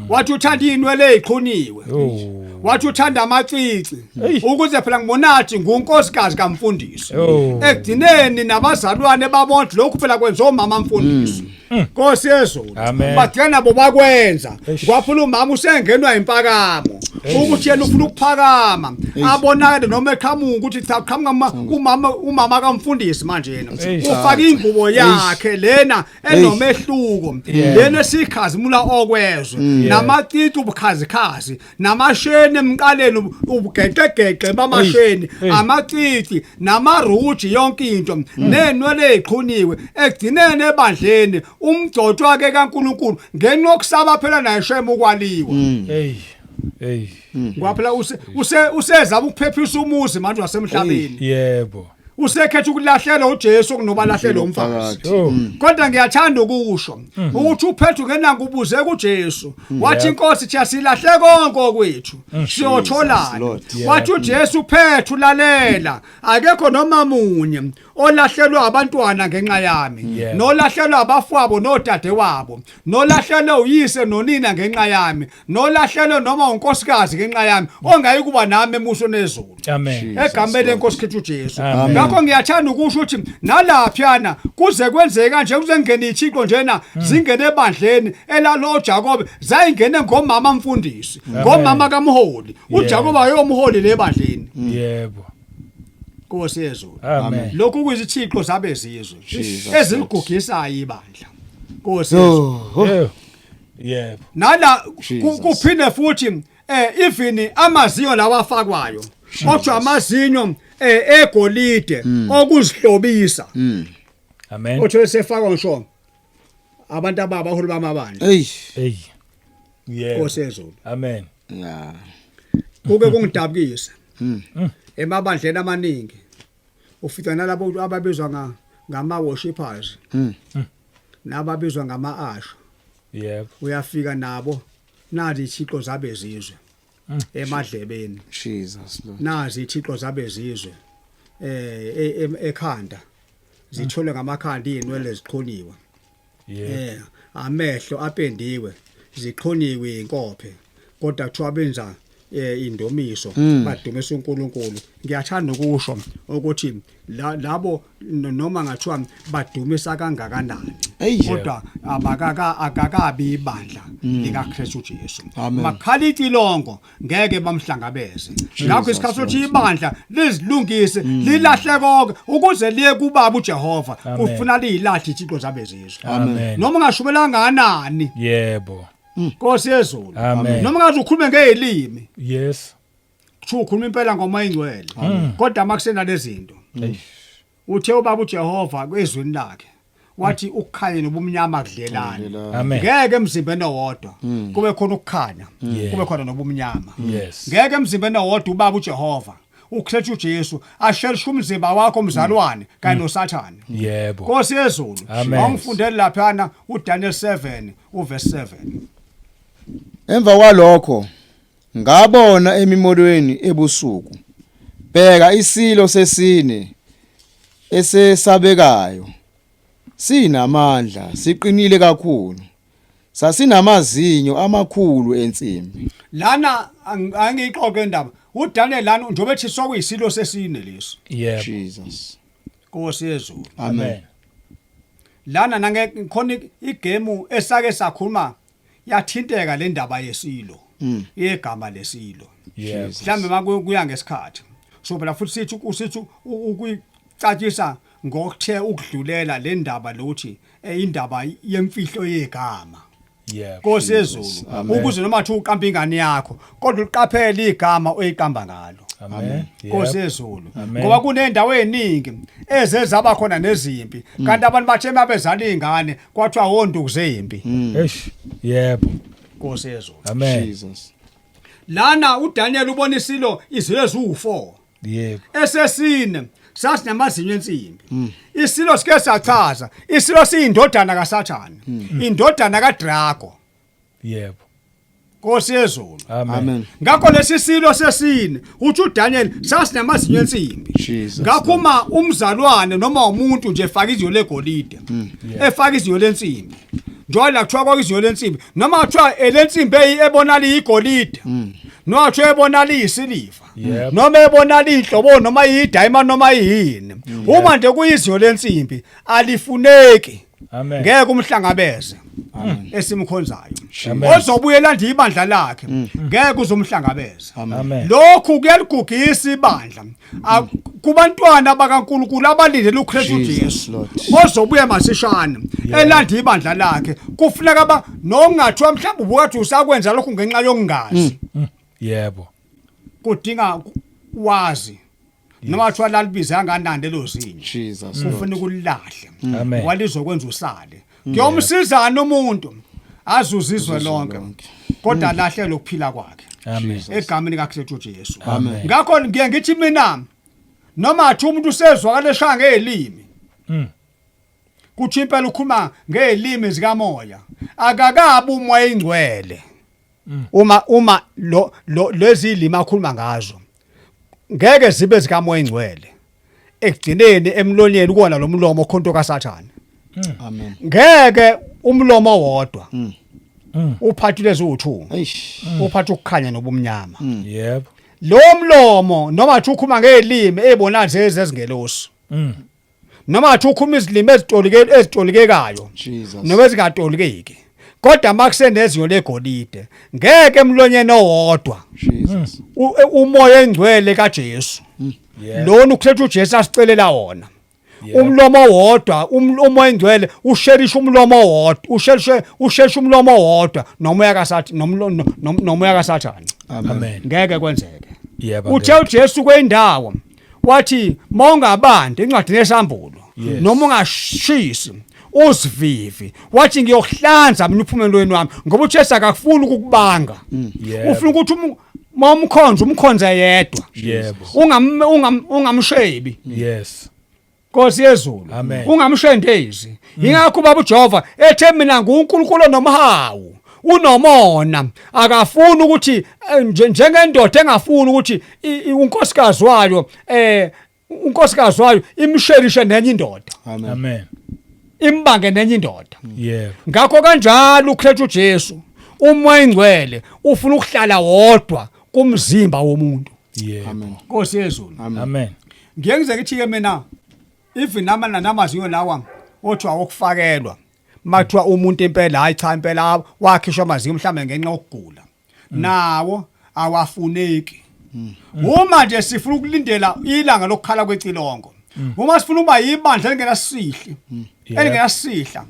wathi uthanda inwele eziqhuniwe, Oh. wathi uthanda amacici, Hey. ukuze phela ngibonathi ngunkosikazi kamfundisi. Oh. Ekugcineni nabazalwane babona lokhu phela kwenza omama mfundisi. Nkosi yezulu. Amen. Bagcina nabo bakwenza. Eish. Kwaphula umama usengenwa impakamo ukuthi yena ufuna ukuphakama, abonakale noma eqhamuka ukuthi cha, qhamuka umama kamfundisi manje yena. Eish. Ufaka ingubo yakhe lena enomehluko, lena esikhazimula okwezwe, namacici, ubukhazikhazi, namasheni emqaleni, ubugeqegeqe bamasheni, Eish. amacici namaruji, yonke into, nenwele eziqhuniwe. Egcineni ebandleni umgcotshwa ke kaNkuluNkulu ngenxa yokusaba phela naye shema ukwaliwa. Hey. Hey. Ngoba phela usezama ukuphephisa umuzi manje wasemhlabeni. Usekhetha ukulahlela uJesu kunoba lahlele umfazi. Phakathi. Oh. Kodwa ngiyathanda ukusho ukuthi uPetru ngenanga ubuze kuJesu, wathi, "Inkosi, thi asilahle konke okwethu, siyotholana?" Lord. Wathi uJesu, "Petru, lalela, akekho noma munye Olahlelwa abantwana ngenxa yami, nolahlelwa abafowabo nodadewabo, nolahlelwe uyise nonina ngenxa yami, nolahlelwe noma unkosikazi ngenxa yami, ongayi kuba nami emusweni ezulu. Amen. Egameni lenkosi Kristu Jesu. Amen. Ngakho ngiyathanda ukusho ukuthi nalaphiyana kuze kwenzeke kanje, kuze kungene ithixo njena, zingene ebandleni elalo Jakobe, zayingene ngomama mfundisi, ngomama kamholi. UJakobe ayomholi lebandleni. Yebo. Nkosi yezulu. Amen. Lokhu kuyizithixo zabezizwe Jesus. eziligugisayo ibandla. Nkosi yezulu. Yebo. Yebo. Nala Jesus. kuphinde futhi even amazinyo lawa afakwayo, kodwa amazinyo egolide okuzihlobisa, Amen. othe sefakwa ngisho abantu ababaholi bamabandla. Hey. Hey. Yebo. Nkosi yezulu. Amen. Yeah. Kuke kungidabukisa emabandleni amaningi ufica nalabo ababizwa ngama worshippers nababizwa ngama usher. Yebo. Uyafika nabo nazi ithixo zabezizwe emadlebeni. Jesus Lord. Nazi ithixo zabezizwe ekhanda, zitholwe ngamakhanda, izinwele ziqhoniwe. Yebo. Amehlo apendiwe, ziqhoniwe inkophe, kodwa kuthiwa benza indomiso, badumisa uNkulunkulu. Ngiyathanda ukusho ukuthi labo noma ngathiwa badumisa kangakanani, Eyi. kodwa abakaka akakabi ibandla likaKristu Jesu. Amen. Makhala icilongo ngeke bamhlangabeze. Ngakho isikhathi sokuthi ibandla lizilungise, lilahle konke ukuze liye kubaba uJehova, Amen. kufuna liyilahle ithixo zabezizwe. Amen. Noma ungashumela nganani, Yebo. Nkosi yezulu, Amen. noma ngaze ukhulume ngezilimi, kuthiwa ukhuluma impela ngomoya ingcwele, kodwa makusena lezinto, Eish. uthe ubaba uJehova kwezwini lakhe wathi ukukhanya nobumnyama kudlelani. Amen. Ngeke emzimbeni owodwa kube khona ukukhanya, kube khona nobumnyama. Ngeke emzimbeni owodwa ubaba uJehova uKristu Jesu ashelishe umzimba wakho mzalwane kanye noSathane. Yebo. Nkosi yezulu. Amen. Awungifundele laphana uDaniel 7 uverse 7. Emva kwalokho ngabona emimolweni ebusuku, bheka isilo sesine esesabekayo, sinamandla, siqinile kakhulu, sasinamazinyo amakhulu ensimbi. Lana angiyixoxe indaba uDaniel lana njengoba ethi sokuyisilo sesine lesi. Yebo. Jesus. Nkosi yezulu. Amen. Lana nange khona igame esake sakhuluma yathinteka le ndaba yesilo, yegama lesilo. Yebo. Mhlambe makuya ngesikhathi so phela futhi sithi usithi ukuyicacisa ngokuthe ukudlulela le ndaba lokuthi indaba yemfihlo yegama. Yebo. Nkosi yezulu. Amen. Ukuze noma thi uqamba ingane yakho, kodwa uqaphele igama oyiqamba ngalo. Amen. Nkosi Yebo. yezulu. Amen. Ngoba kunendawo eziningi ezezaba khona nezimpi, kanti abantu bathe mabezala izingane kwathiwa wonduku zempi. Eish. Yebo. Nkosi yezulu. Amen. Jesus. Lana uDaniel ubona isilo, izilo eziwu4. Yebo. Esesine sasinamazinyo ensimbi. Isilo sike sachaza, isilo siyindodana kaSathane, indodana kaDrago. Yebo. Nkosi yezulu. Amen. Amen. Ngakho lesi silo sesine uthi uDaniel sasinamazinyo ensimbi. Jesus. Ngakho uma umzalwane noma umuntu nje efaka izinyo legolide, efaka izinyo lensimbi, njengoba la kuthiwa kwakuyizinyo lensimbi, noma kuthiwa elensimbi ebonala iyigolide, noma kuthiwa ebonala iyisiliva, Yebo. noma ebonala inhlobo, noma iyidayimani, noma yini, uma nje kuyizinyo lensimbi alifuneki. Amen. Ngeke umhlangabeze esimkhonzayo. Amen. Ozobuye lande ibandla lakhe ngeke uzomhlangabeza. Amen. Lokhu kuyaligugisa ibandla kubantwana bakaNkuluNkulu abalindele uKristu Jesus, Jesu Lord. ozobuya masishane elanda ibandla lakhe. Kufuneka ba nokungathiwa mhlawumbe ubukade usakwenza lokhu ngenxa yokungazi. Yebo. Kudinga wazi noma kuthiwa lalibiza kanganani lelo zinyo, Jesus. ufuna ukulilahle, Amen. walizokwenza usale. Kuyomsizana umuntu azuzizwe lonke, kodwa lahle lokuphila kwakhe. Amen. Egameni kaKristu Jesu. Amen. Ngakho ngiye ngithi mina noma athi umuntu usezwakala eshaya ngezilimi, kuthi impela ukhuluma ngezilimi zikamoya, akakabi umoya ingcwele. Uma lo lezi limi akhuluma ngazo ngeke zibe zikamoya ingcwele. Ekugcineni emlonyeni kuwona lo mlomo khonto kaSathane. Amen. Ngeke umlomo wodwa uphathe lezi u2. Eish. Uphathe ukukhanya nobumnyama. Yebo. Lo mlomo noma athi ukhuluma ngezilimi ezibona nje ezingelosi. Noma athi ukhuluma izilimi ezitolike ezitolikekayo. Jesus. Noma ezingatolikeki. Kodwa makusenezinyo legolide ngeke emlonyeni owodwa Jesus. Umoya engcwele kaJesu. Lona ukhetha uJesu asicelela wona. Umlomo wodwa umoya engcwele usherisha umlomo wodwa usherishe usherisha umlomo wodwa nomoya kaSathane nomoya kaSathane. Amen. Ngeke kwenzeke. Yebo. Uthe uJesu kwendawo wathi mawungabandi encwadini yesambulo noma ungashisi usivivi wathi ngiyokuhlanza mina uphume entweni wami ngoba uJesu akafuni ukukubanga. Ufuna ukuthi mawumkhonza umkhonze yedwa. Yebo. Ungamshebi. Yes. Nkosi yezulu. Ungamshendezi. Ingakho baba uJehova ethe mina nguNkulunkulu nomhawu. Unomona akafuni ukuthi njengendoda engafuni ukuthi unkosikazi wayo unkosikazi wayo imsherishe nenye indoda. Amen. Amen. Imbange nenye indoda. Yebo. Ngakho kanjalo uKristu Jesu umoya engcwele ufuna ukuhlala wodwa kumzimba womuntu. Yebo. Amen. Nkosi yezulu. Amen. Ngiye ngize ngithi ke mina even nama namazinyo lawa othiwa okufakelwa mathiwa umuntu impela hayi cha impela wakhishwa amazinyo mhlambe ngenxa yokugula nawo awafuneki. Uma nje sifuna ukulindela ilanga lokukhala kwecilongo, uma sifuna ukuba ibandla elingenasihli, elingenasihla,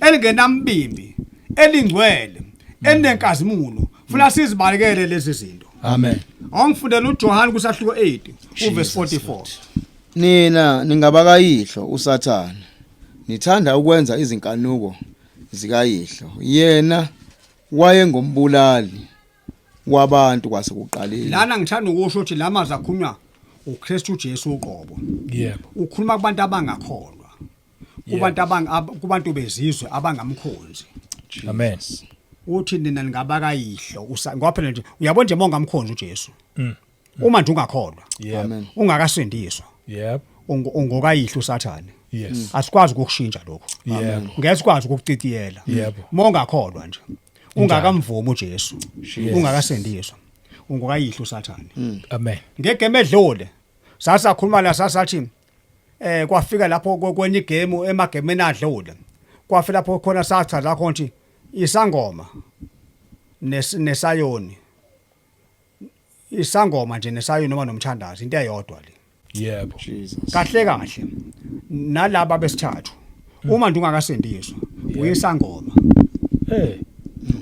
elingenambimbi, elingcwele, elinenkazimulo, funa sizibalekele lezi zinto. Amen. Awungifundela uJohn kusahluko 8 uverse 44. Nina ningabakayihlo uSathane. Nithanda ukwenza izinkanuko zikayihlo. Yena wayengumbulali wabantu kwasekuqaleni. Lana ngithanda ukusho ukuthi lamazwi akhulunywa uKristu Jesu uqobo. Yebo. Ukhuluma kubantu abangakholwa. Kubantu kubantu bezizwe abangamkhonzi. Amen. Uthi nina ningabakayihlo ngoba phela nje uyabona nje mongamkhonzi uJesu. Uma nje ungakholwa. Yebo. Amen. Ungakasindiswa. Yebo. Ungokayihlo uSathane. Yes. Asikwazi ukukushintsha lokho. Yebo. Ngeke sikwazi ukukucitiyela. Yebo. Mongakholwa nje. Ungakamvumi uJesu. Ungakasindiswa. Ungokayihlo uSathane. Amen. Ngegame edlule sasakhuluma la sasathi kwafika lapho kwenye igame emagemeni adlule. Kwafika lapho khona sachaza khona ukuthi isangoma nesayoni. Isangoma nje nesayoni noma nomthandazo into eyodwa le. Yebo. Jesus. Kahle kahle nalaba besithathu uma nje ungakasindiswa uyisangoma.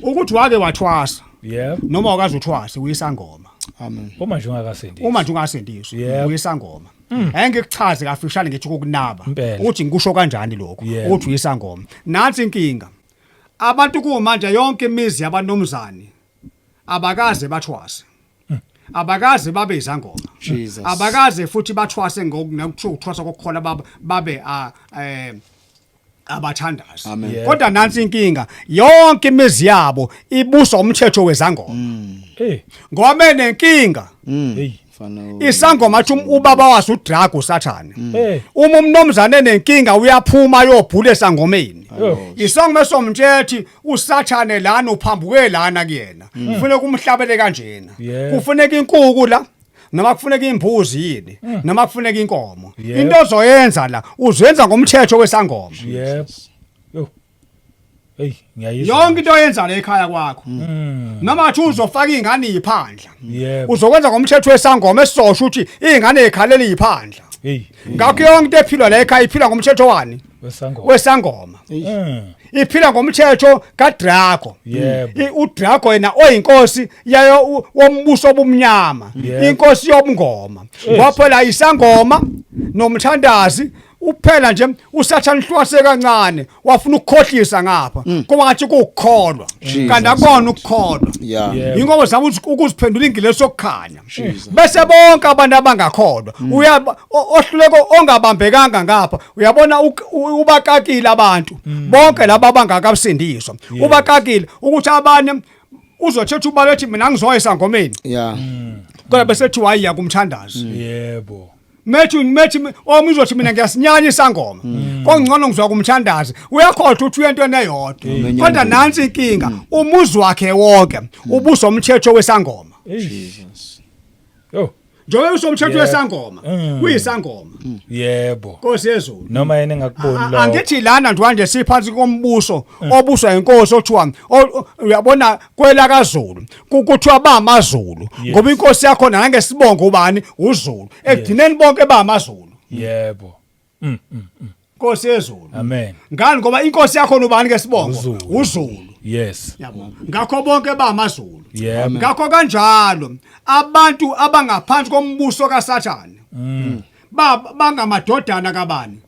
Ukuthi wake wathwasa. Yebo. Noma wakaze uthwase uyisangoma. Amen. Uma nje ungakasindiswa. Uma nje ungasindiswa uyisangoma. Engikuchaze kafishane ngithi ukunaba ukuthi ngikusho kanjani lokho ukuthi uyisangoma. Nansi inkinga. Abantu kumanje yonke imizi yabanomzane abakaze bathwase. Abakaze babe izangoma. Abakaze futhi bathwase ngokuthwasa kokukhola babe abathandazi. Kodwa nansi inkinga, yonke imizi yabo ibuswa umthetho wezangoma. Ngoba menenkinga isangoma athi ubaba waso uDrago uSathane. Uma umnomzane enenkinga uyaphuma ayobhula esangomeni. Isangoma somtshethi uSathane lana uphambuke lana kuyena. Kufuneka umhlabele kanjena. Kufuneka inkuku la noma kufuneka imbuzi yini noma kufuneka inkomo. Into ozoyenza la uzenza ngomthetho wesangoma. Yebo. Yo. Hey, ngiyayizwa. Yonke into oyenza la ekhaya kwakho. Noma athi uzofaka izingane iziphandla. Yebo. Uzokwenza ngomthetho wesangoma esizosho ukuthi izingane ezikhalela iziphandla. Hey. Ngakho yonke into ephilwa la ekhaya iphila ngomthetho wani? Wesangoma. Wesangoma. Iphila ngomthetho kaDrago. Yebo. uDrago yena oyinkosi yayo wombuso obumnyama, inkosi yobungoma. Ngoba phela isangoma nomthandazi uphela nje uSathane hlwase kancane wafuna ukukhohlisa ngapha kuba ngathi kukukholwa kanti akubona ukukholwa. Ingoba zama ukuziphendula ingilosi sokukhanya bese bonke abantu abangakholwa uyaba ohluleko ongabambekanga ngapha uyabona ubakakile abantu bonke laba abangakasindiswa ubakakile ukuthi abanye uzothetha ubaba ethi mina ngizoyisa ngomeni kodwa bese ethi wayiya kumthandazi. Yebo. Methi methi omunye uzothi mina ngiyasinyanya isangoma. Kongcono ngizwa kumthandazi. Uyakhohlwa ukuthi uyento eneyodwa. Kodwa nansi inkinga, umuzi wakhe wonke ubuso umthetho wesangoma. Jesus. Yo. Njengoba usomthetho wesangoma, kuyisangoma. Yebo. Nkosi yezulu. Noma yena engakuboni lokho. Angithi lana nje siphansi kombuso obuswa inkosi othiwa uyabona kwela kaZulu kuthiwa bamaZulu ngoba inkosi yakho nangesibongo ubani uZulu ekugcineni bonke bamaZulu. Yebo. Nkosi yezulu. Amen. Ngani ngoba inkosi yakho ubani ngesibongo uZulu. Yes. Yabo. Ngakho bonke bamaZulu. Yebo. Ngakho kanjalo abantu abangaphansi kombuso kaSathane bangamadodana kabani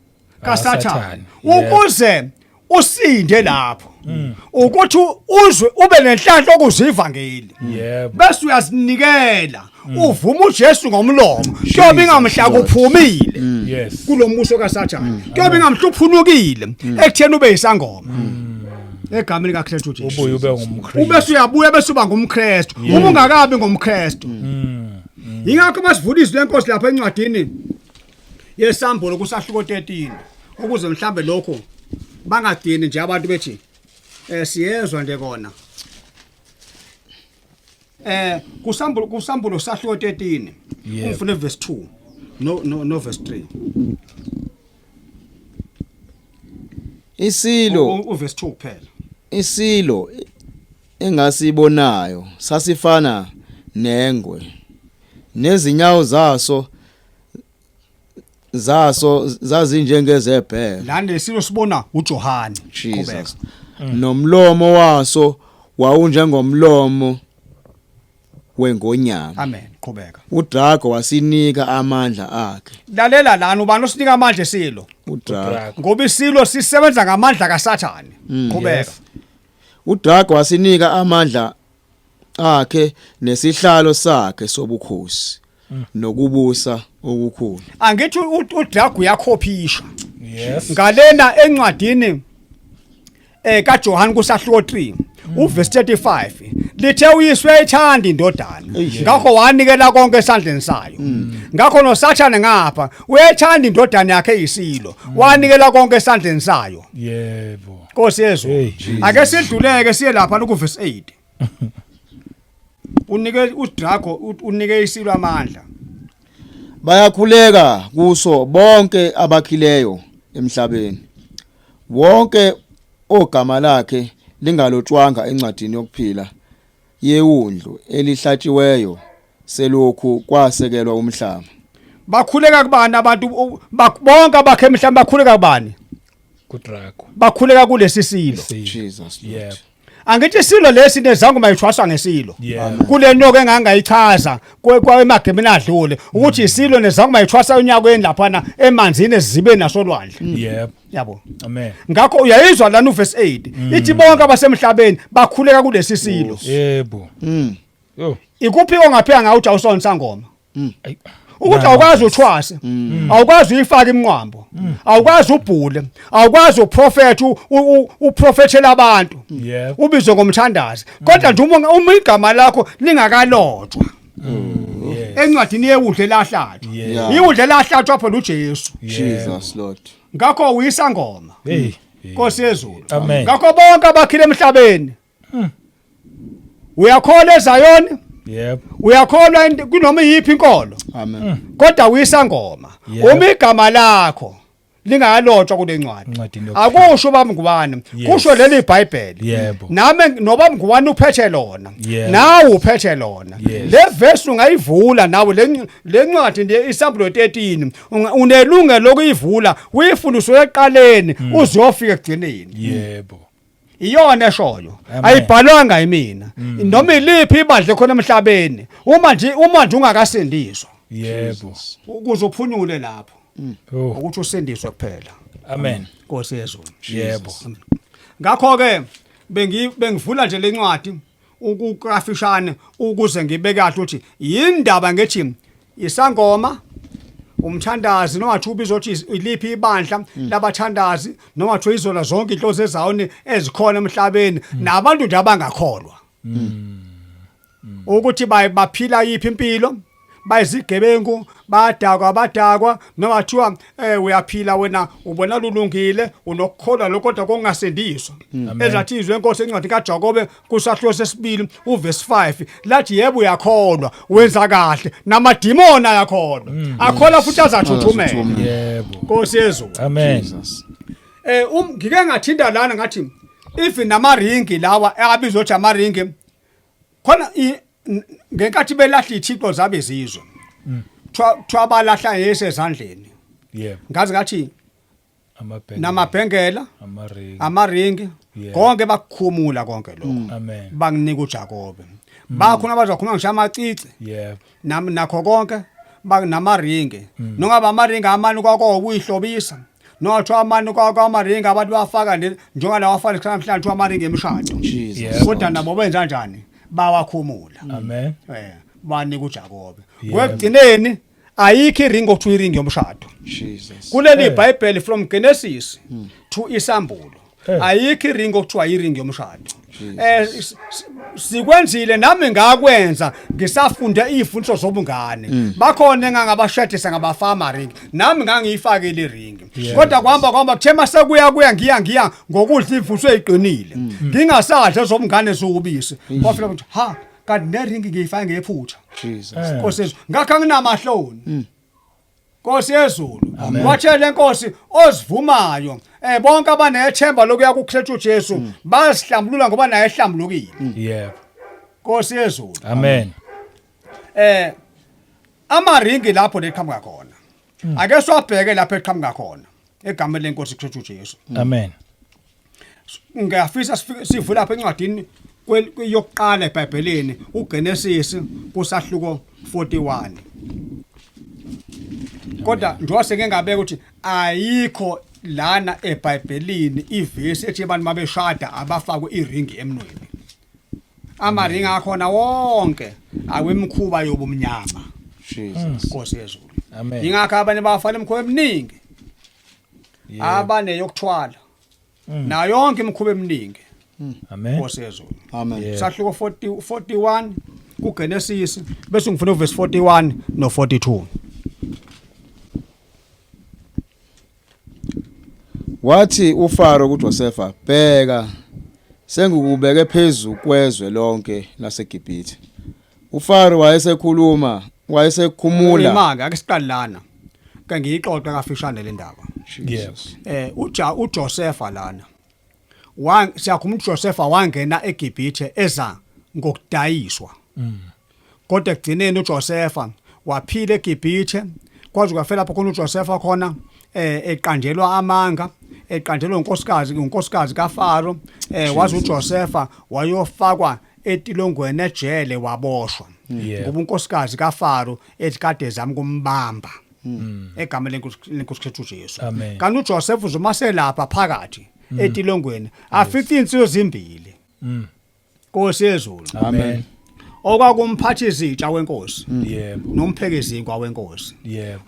kaSathane ukuze usinde lapho ukuthi uzwe ube nenhlanhla okuzivangeli yebo bese uyazinikela uvuma uJesu ngomlomo kuyobe ingamhla kuphumile yes kulombuso kaSathane kuyobe ingamhla uphunukile ekutheni ube yisangoma egameni kaKristu Jesu ubuye ube ngumKristu ubese uyabuya bese uba ngumKristu uma ungakabi ngumKristu ingakho masivula izwi lenkosi lapha encwadini yesambulo kusahluko 13 ukuze mhlambe lokho bangadini nje abantu bethi siyezwa nje kona kusambulo sahluko 13 ungifune verse 2 no verse 3 Isilo uverse 2 kuphela. Isilo engasibonayo sasifana nengwe nezinyawo zaso zazinjengezebhele. Lana lesilo sibona uJohane. Jesus. Nomlomo waso wawunjengomlomo wengonyama. Amen. Qhubeka. uDrago wasinika amandla akhe. Lalela lana ubani osinika amandla esilo? uDrago. Ngoba isilo sisebenza ngamandla kaSathane. Qhubeka. uDrago wasinika amandla akhe nesihlalo sakhe sobukhosi nokubusa okukhulu. Angithi uDrago uyakhophisha. Yes. Ngalena encwadini kaJohn kusahluko 3 uverse 35 lithe uyiswe uyayithanda indodana ngakho wanikela konke esandleni sayo. Ngakho noSathane ngapha uyayithanda indodana yakhe eyisilo wanikela konke esandleni sayo. Yebo. Nkosi yezulu. Ake sidluleke siye lapha ku verse 8. Unike uDrago unike isilo amandla. Bayakhuleka kuso bonke abakhileyo emhlabeni. Wonke ogama lakhe lingalotshwanga encwadini yokuphila yewundlu elihlatshiweyo selokhu kwasekelwa umhlaba. Bakhuleka kubani abantu bonke abakhe emhlabeni bakhuleka kubani? KuDrago. Bakhuleka kulesi silo. Jesus Lord. Yebo. Angithi isilo lesi nezangoma ithwaswa ngesilo. Kule nyoka engangayichaza kwemagemeni adlule ukuthi isilo nezangoma ithwasa unyakweni laphana emanzini ezibeni nasolwandle. Yebo. Yabo. Amen. Ngakho uyayizwa lana uverse 8 ithi bonke abasemhlabeni bakhuleka kulesi silo. Yebo. Yo. Ikuphi ongapheka ngawo uthi awusona sangoma? Ukuthi awukwazi uthwase, awukwazi uyifaka imnqambo, awukwazi ubhule, awukwazi uprofet uprofethela abantu. Yebo. Ubizwe ngomthandazi. Kodwa nje uma igama lakho lingakalotshwa encwadini yewundle lahlatshwa. Iwundle lahlatshwa phela uJesu. Jesus Lord. Ngakho uyisangoma. Hey. Nkosi yezulu. Amen. Ngakho bonke abakhile emhlabeni. Uyakholwa eZayoni? Yebo. Uyakholwa kunoma iyiphi inkolo? Amen. Kodwa uyisangoma. Uma igama lakho lingakalotshwa kule ncwadi. Akusho baba ngubani, kusho leli iBhayibheli. Nami noba ngubani uphethe lona. Nawe uphethe lona. Le verse ungayivula nawe le ncwadi nje isambulo 13 unelungelo lokuyivula uyifundiswe eqaleni uzofika ekugcineni. Yebo. Iyona eshoyo ayibhalwanga yimina noma iliphi ibandla khona emhlabeni uma nje ungakasindiswa. Yebo. Ukuze uphunyule lapho. Ukuthi usindiswe kuphela. Amen. Nkosi yezulu. Yebo. Ngakho ke bengivula nje lencwadi ukukrafishane ukuze ngibeke kahle ukuthi yindaba ngethi isangoma umthandazi noma thuba izothi iliphi ibandla labathandazi noma thuba izona zonke inhloso ezawoni ezikhona emhlabeni nabantu nje abangakholwa ukuthi baphila yiphi impilo, Bayizigebengu, badakwa, badakwa noma kuthiwa uyaphila wena, ubona lulungile, unokukholwa lokho, kodwa kongasindiswa. Ezathi izwe enkosi encwadi kaJakobe kusahluko sesibili uverse 5 lathi, yebo uyakholwa, wenza kahle, namadimoni ayakholwa, akholwa futhi azathuthumela. Nkosi yezulu. Amen. Jesus. Ngike ngathinta lana ngathi even namaringi lawa abizwa ukuthi amaringi khona ngenkathi belahla ithixo zabe zizwe, kuthiwa balahla yese ezandleni. Ngazi ngathi amabhengela, namabhengela, amaringi, amaringi, konke bakukhumula konke lokho. Amen. Banginika uJakobe, bakhona abazokhuluma ngisho amacici nakho konke namaringi, noma amaringi amane kwako ukuyihlobisa, noma kuthiwa amane kwako amaringi abantu bafaka njengoba lawa afana namhlanje kuthiwa amaringi emishado. Jesus. Kodwa nabo benza kanjani? Bawakhumula. Amen. Banika uJakobe. Kwekugcineni ayikho iringi okuthiwa iringi yomshado Jesus. kuleli iBhayibheli, from Genesis to Isambulo. Ayikho iringi okuthiwa iringi yomshado. Sikwenzile, nami ngakwenza ngisafunda izifundiso zobungane, bakhona engangabashadisa ngabafama ring, nami ngangiyifakile iringi. Kodwa kwahamba kwahamba, kuthe mase kuya ngiya ngokudla izifundiso eziqinile, ngingasadla ezobungane ziwubisi, kwafika ukuthi ha, kanti neringi ngiyifake ngephutha. Jesus. Nkosi yezulu, ngakho anginamahloni. Nkosi yezulu, watshela enkosi ozivumayo bonke abanethemba lokuya kuKristu Jesu bazihlambulula ngoba naye ehlambulukile. Nkosi yezulu. Amen. Amaringi lapho leqhamuka khona, ake siwabheke lapho eqhamuka khona egameni lenkosi Kristu Jesu. Amen. Ngiyafisa sifike sivula lapha encwadini yokuqala eBhayibhelini, uGenesis kusahluko 41, kodwa njengoba seke ngabeka ukuthi ayikho lana eBhayibhelini ivesi ethi abantu mabeshada abafakwe iringi emnweni. Amaringi akhona wonke awemkhuba yobumnyama. Jesus. Nkosi yezulu. Amen. Ingakho abanye bafana imikhuba eminingi, abane yokuthwala nayo yonke imikhuba eminingi. Amen. Nkosi yezulu. Amen. Sahluko 40 41 kuGenesis, bese ngifuna uverse 41 no 42. Wathi uFaro kuJosepha, "Bheka, sengikubeke phezu kwezwe lonke laseGibhithe." uFaro wayesekhuluma, wayesekhumula. Imake ake siqale lana, ke ngiyixoxe kafishane le ndaba. Jesus. Uja uJosepha lana wa siyakhuluma, uJosepha wangena eGibhithe eza ngokudayiswa. Kodwa ekugcineni uJosepha waphila eGibhithe kwaze kwafela lapho khona uJosepha khona eqanjelwa amanga, eqanjelwa unkosikazi kaFaro, waze uJosepha wayofakwa etilongweni ejele, waboshwa. Ngoba unkosikazi kaFaro ethi kade ezama kumbamba egameni lenkosi Kristu Jesu. Amen. Kanti uJoseph uzuma selapha phakathi etilongweni afica insizwa ezimbili. Nkosi yezulu. Amen. Okwakumphathi izitsha wenkosi nompheki izinkwa wenkosi.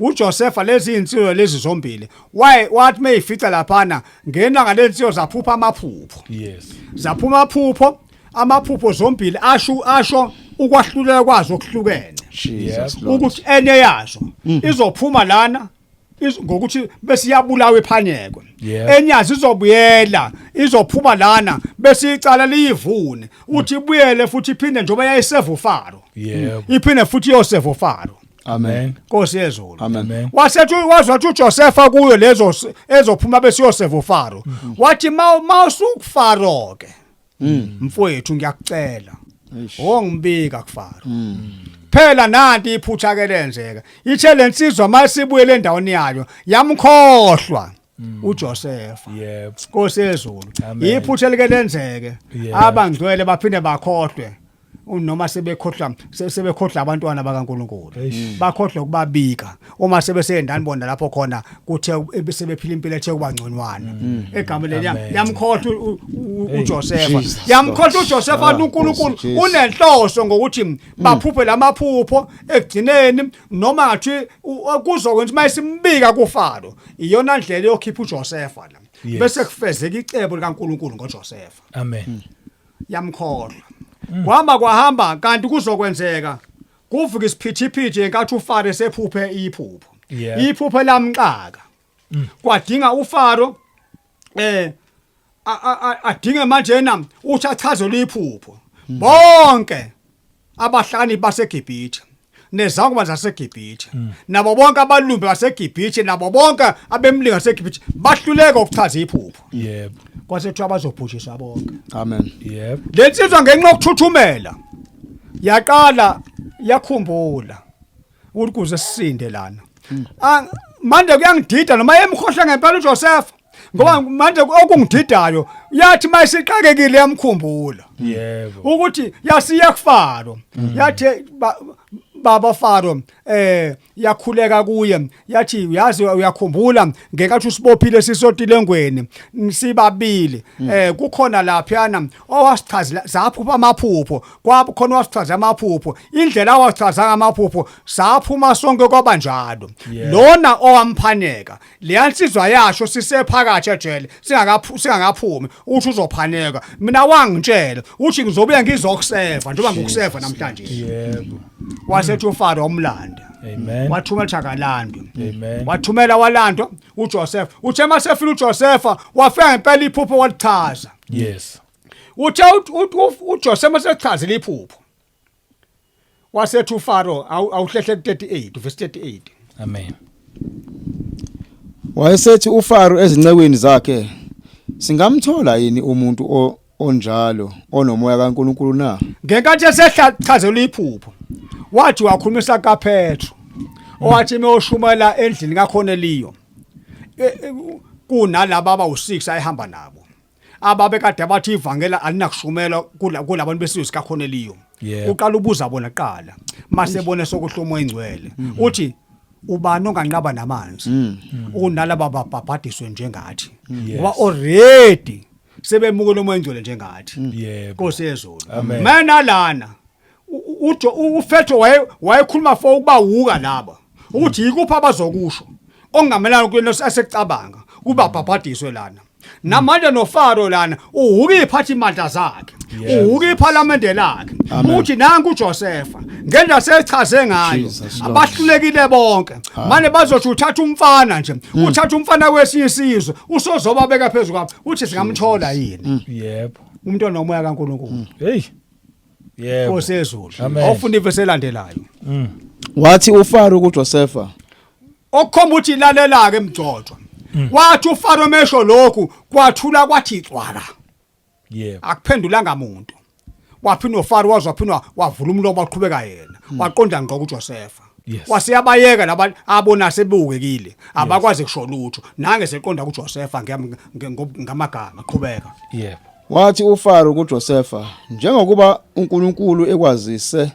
uJosepha lezi insizwa lezi zombili waye wathi meyifica laphana ngelanga lensizwa zaphupha amaphupho. Zaphuma amaphupho, amaphupho zombili asho ukwahluleka kwazo okuhlukene. Jesus Lord. Ukuthi enye yazo izophuma lana ngokuthi bese iyabulawa iphanyekwe. Enye yazo izobuyela, izophuma lana bese icala liyivune uthi ibuyele futhi iphinde njengoba yayiseva uFaro. Iphinde futhi iyoseva uFaro. Amen. Nkosi yezulu. Amen. Amen. Wasethi wathi uJosepha kuyo lezo ezophuma bese iyoseva uFaro, wathi mawusukufaro ke mfowethu, ngiyakucela Eish. ongibika kuFaro. Phela nanti iphutha ke lenzeka, ithe lensizwa masibuyele endaweni yayo yamkhohlwa uJosepha. Nkosi yezulu. Amen. Iphutha like lenzeke, abangcwele baphinde bakhohlwe noma sebekhohlwa sebekhohlwa abantwana bakaNkuluNkulu. Eish. Bakhohlwa ukubabika uma sebesendani bona lapho khona kuthe sebephila impilo ethe kuba ngconywana egameni leliya. Amen. Yamkhohlwa Hey. uJosepha. Jesus Yamkhohlwa Lord. uJosepha. Ah, uNkulunkulu Nkosi Jesu. unenhloso ngokuthi baphuphe lamaphupho ekugcineni, noma ngathi kuzokwenza uma simbika kuFaro, iyona ndlela yokhipha uJosepha la. Bese kufezeka icebo likaNkuluNkulu ngoJosepha. Amen. Yamkhohlwa, kwahamba kwahamba, kanti kuzokwenzeka. Kuvuka isiphithiphithi ngenkathi uFaro esephuphe iphupho. Yeah. Iphupho lamxaka. Kwadinga uFaro adinge manje na uthi achazele iphupho. Bonke abahlakanipi baseGibhithe nezangoma zaseGibhithe nabo bonke abalumbi baseGibhithe nabo bonke abemlinga baseGibhithe bahluleka ukuchaza iphupho. Yebo. Kwase kuthiwa bazobhujiswa bonke. Amen. Yebo. Le nsizwa ngenxa yokuthuthumela yaqala yakhumbula ukuthi kuze sisinde lana. Manje kuyangidida noma emkhohle ngempela uJoseph ngoba manje okungididayo yathi mayisiqakekile yamkhumbula. Yebo. Ukuthi yasiya kuFaro yathi baba Faro yakhuleka kuye yathi uyazi uyakhumbula ngenkathi usibophile sisotilengweni sibabili kukhona laphana owasichazela zaphupha amaphupho kwakhona owasichaza amaphupho indlela awachaza amaphupho saphuma sonke kwabanjalo. Yeah. Lona owamphaneka leyansizwa yasho sisephakathi ejele singakaphumi uthi uzophaneka mina wangitshela uthi ngizobuya ngizokuseva njengoba ngikuseva namhlanje. Yebo. Wasethi uFaro omlanda. Amen. Wathumela Chakalandwe. Amen. Wathumela walandwa uJoseph. Uthe masefika uJoseph wafika ngempela iphupho walichaza. Yes. Uthe uJoseph masechazile iphupho. Wasethi uFaro awuhlehle ku 38 verse 38. Amen. Wayesethi uFaro ezincekweni zakhe, singamthola yini umuntu onjalo onomoya kaNkuluNkulu na? Ngenkathi esehlachazela iphupho wathi wakhulumisa kaPetro owathi meyoshumela endlini kaCornelio kunalaba abawu6 ayihamba nabo ababekade bathi ivangela alinakushumela kulabantu besizwe sikaCornelio. Yeah. Uqala ubuza bona kuqala masebone sokuhloma ingcwele uthi ubani onganqaba namanzi unalaba babhabhadiswe njengathi Yes. ngoba already sebemukela umoya ingcwele njengathi. Yebo. Nkosi yezulu. Amen. Mina lana ujo uFetro wayekhuluma for ukubawuka laba ukuthi yikuphi abazokusho ongamelana kuyena asecabanga kuba bhabhadiswe lana. Namanje noFaro lana uhuka iphathimandla zakhe. Yeah. Uhuka iphalamende lakhe. Amen. Uthi nangu uJosepha ngendlela sechaze ngayo Jesus Lord. abahlulekile bonke manje bazothi uthatha umfana nje uthatha umfana wesinye isizwe usozobabeka phezulu kwabo uthi singamthola yini Yebo. umuntu onomoya kaNkuluNkulu. Hey. Yebo. Nkosi yezulu. Amen. Awufunda ivesi elandelayo. Wathi uFaro kuJosepha, Okukhomba ukuthi ilalela ke mgcotshwa. Wathi uFaro mesho lokhu kwathula kwathi cwaka. Yebo. Akuphendulanga muntu. Waphinda uFaro waze waphinda wavula umlomo waqhubeka yena. Waqonda ngqo kuJosepha. Yes. Waseyabayeka laba abona sebukekile abakwazi kusho lutho nange seqonda kuJosepha ngamagama qhubeka. Yebo. Wathi uFaro kuJosepha, njengokuba uNkulunkulu ekwazise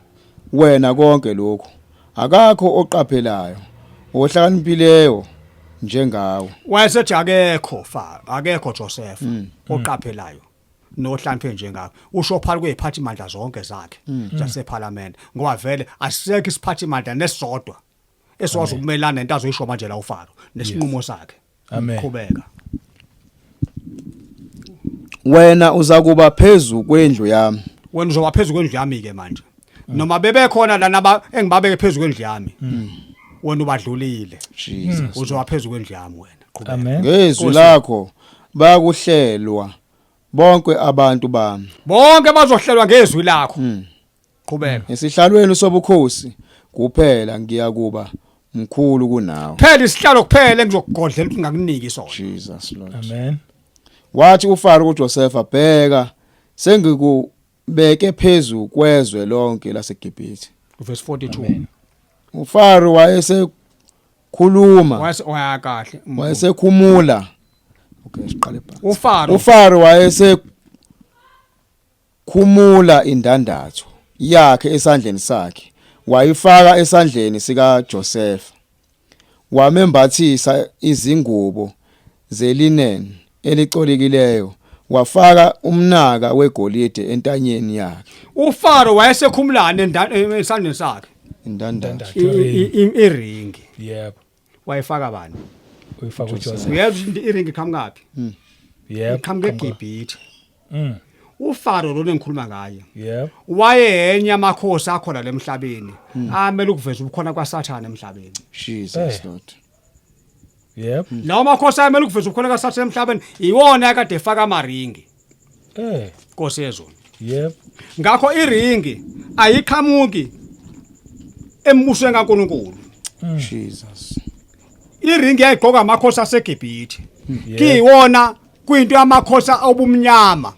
wena konke lokhu, akakho oqaphelayo ohlakaniphileyo njengawe. Wayesethi akekho Faro, akekho Joseph oqaphelayo nohlaniphe njengakho. Usho phakathi kweziphathimandla zonke zakhe zaseParliament ngoba vele asisekho isiphathimandla nesisodwa esiwazi ukumelana nento azoyisho manje la uFaro nesinqumo sakhe. Amen. Qhubeka. Wena uzakuba phezu kwendlu yami. Wena uzoba phezu kwendlu yami ke manje. Noma bebekhona lana engibabeke phezu kwendlu yami. Wena ubadlulile. Jesus. Uzoba phezu kwendlu yami wena. Qhubeka. Amen. Ngezwi lakho bayakuhlelwa bonke abantu bami. Bonke bazohlelwa ngezwi lakho. Qhubeka. Esihlalweni sobukhosi kuphela ngiyakuba mkhulu kunawe. Phela isihlalo kuphela engizokugodlela ukuthi ngakuniki sona. Jesus Lord. Amen. Wathi uFaro kuJosepha, bheka sengikubeke phezu kwezwe lonke laseGibhithe. Verse 42. Amen. uFaro wayesekhuluma Wayese waya kahle. wayesekhumula. Okay, siqale phansi. uFaro uFaro wayesekhumula indandatho yakhe esandleni sakhe wayifaka esandleni sikaJoseph, wamembathisa izingubo zelinen elicolekileyo, wafaka umnaka wegolide entanyeni yakhe. uFaro wayesekhumulana esandleni sakhe. Indandatho. Iringi. Yebo. Wayifaka bani? Uyifaka uJoseph. Uyazi iringi iqhamukaphi? Yebo. Iqhamuka eGibhithe. uFaro lo engikhuluma ngaye Yebo. Wayeyenye amakhosi akhona lemhlabeni amele ukuveza ubukhona kwaSathane emhlabeni. Jesus Lord. Yebo. Lawo makhosi amele ukuveza ubukhona kwaSathane emhlabeni iwona akade efaka amaringi. Nkosi yezulu. Yebo. Ngakho iringi ayiqhamuki embusweni kaNkuluNkulu. Jesus. Iringi yayigqoka amakhosi aseGibhithe. Kiwona kwinto yamakhosi obumnyama.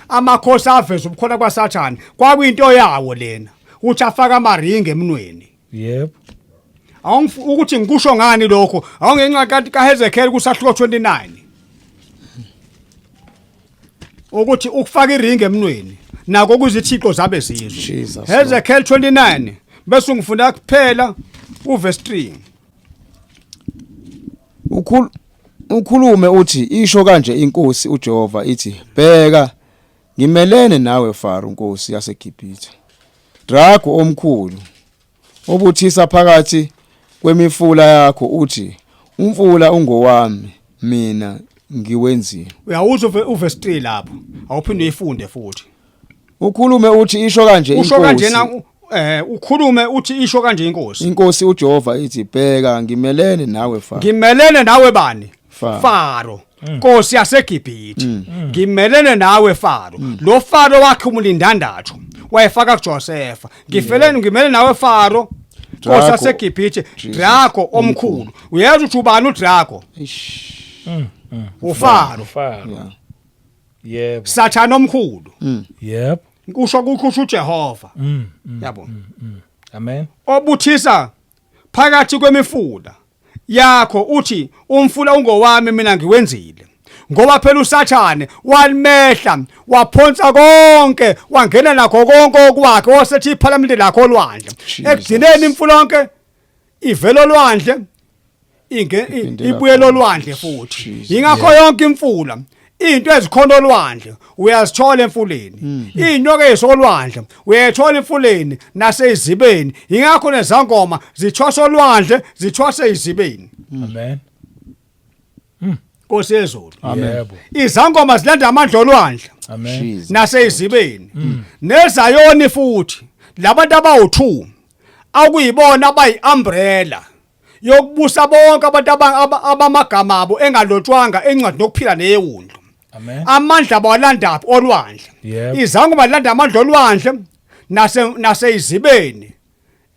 Amakhosi aveza ubukhona kwaSathane kwakuyinto yawo lena ukuthi afaka amaringi emnweni. Yebo. Awungifu ukuthi ngikusho ngani lokho awungenxa kaHezekiel kusahluko 29 ukuthi ukufaka iringi emnweni nako kuzithixo zabe zizwe. Jesus. Hezekiel 29 bese ungifunda kuphela uverse 3. Ukhulume uthi isho kanje inkosi uJehova ithi bheka ngimelene nawe Faro inkosi yaseGibhithe Drago omkhulu obuthisa phakathi kwemifula yakho uthi umfula ungowami mina ngiwenzile. Uyawuzwa uverse 3 lapho awuphinde uyifunde futhi. Ukhulume uthi isho kanje Usho inkosi kanjena ukhulume uthi isho kanje inkosi. Inkosi uJehova ithi bheka ngimelene nawe Faro. Ngimelene nawe bani? Faro. Faro Nkosi yaseGibhithe. Ngimelene nawe Faro. Lo Faro wakhe umulindandatho wayefaka kuJosepha. Ngifelene ngimelene nawe Faro Nkosi Drago. yaseGibhithe Jesus. Drago omkhulu. Uyazi ukuthi ubani uDrago? Eish. uFaro. Faro. Yeah. Yebo. Sathana omkhulu. Yebo. Kusho kukhusha uJehova. Yabo. Amen. Obuthisa phakathi kwemifula yakho uthi umfula ungowami mina ngiwenzile. Ngoba phela uSathane walimehla waphonsa konke wangena nakho konke okwakhe wasethi iphalamende lakho olwandle. Jesus. Ekugcineni imfula yonke ivela olwandle inge Iphindela ibuyela khona. olwandle futhi. Jesus. Ingakho yonke imfula into ezikhona olwandle uyazithola emfuleni. Inyoka ezisolwandle uyayithola emfuleni nasezibeni. Ingakho nezangoma zithwasa olwandle zithwasa ezibeni. Amen. Nkosi yezulu. Yebo. Izangoma zilanda amandla olwandle Amen. Jesus. nasezibeni nezayoni futhi labantu abawu2 akuyibona abayiumbrella yokubusa bonke abantu abamagama abo engalotshwanga encwadi yokuphila neyewundlu. Amen. Amandla bawalandaphi olwandle. Yebo. Izangoma zilanda amandla olwandle naseyizibeni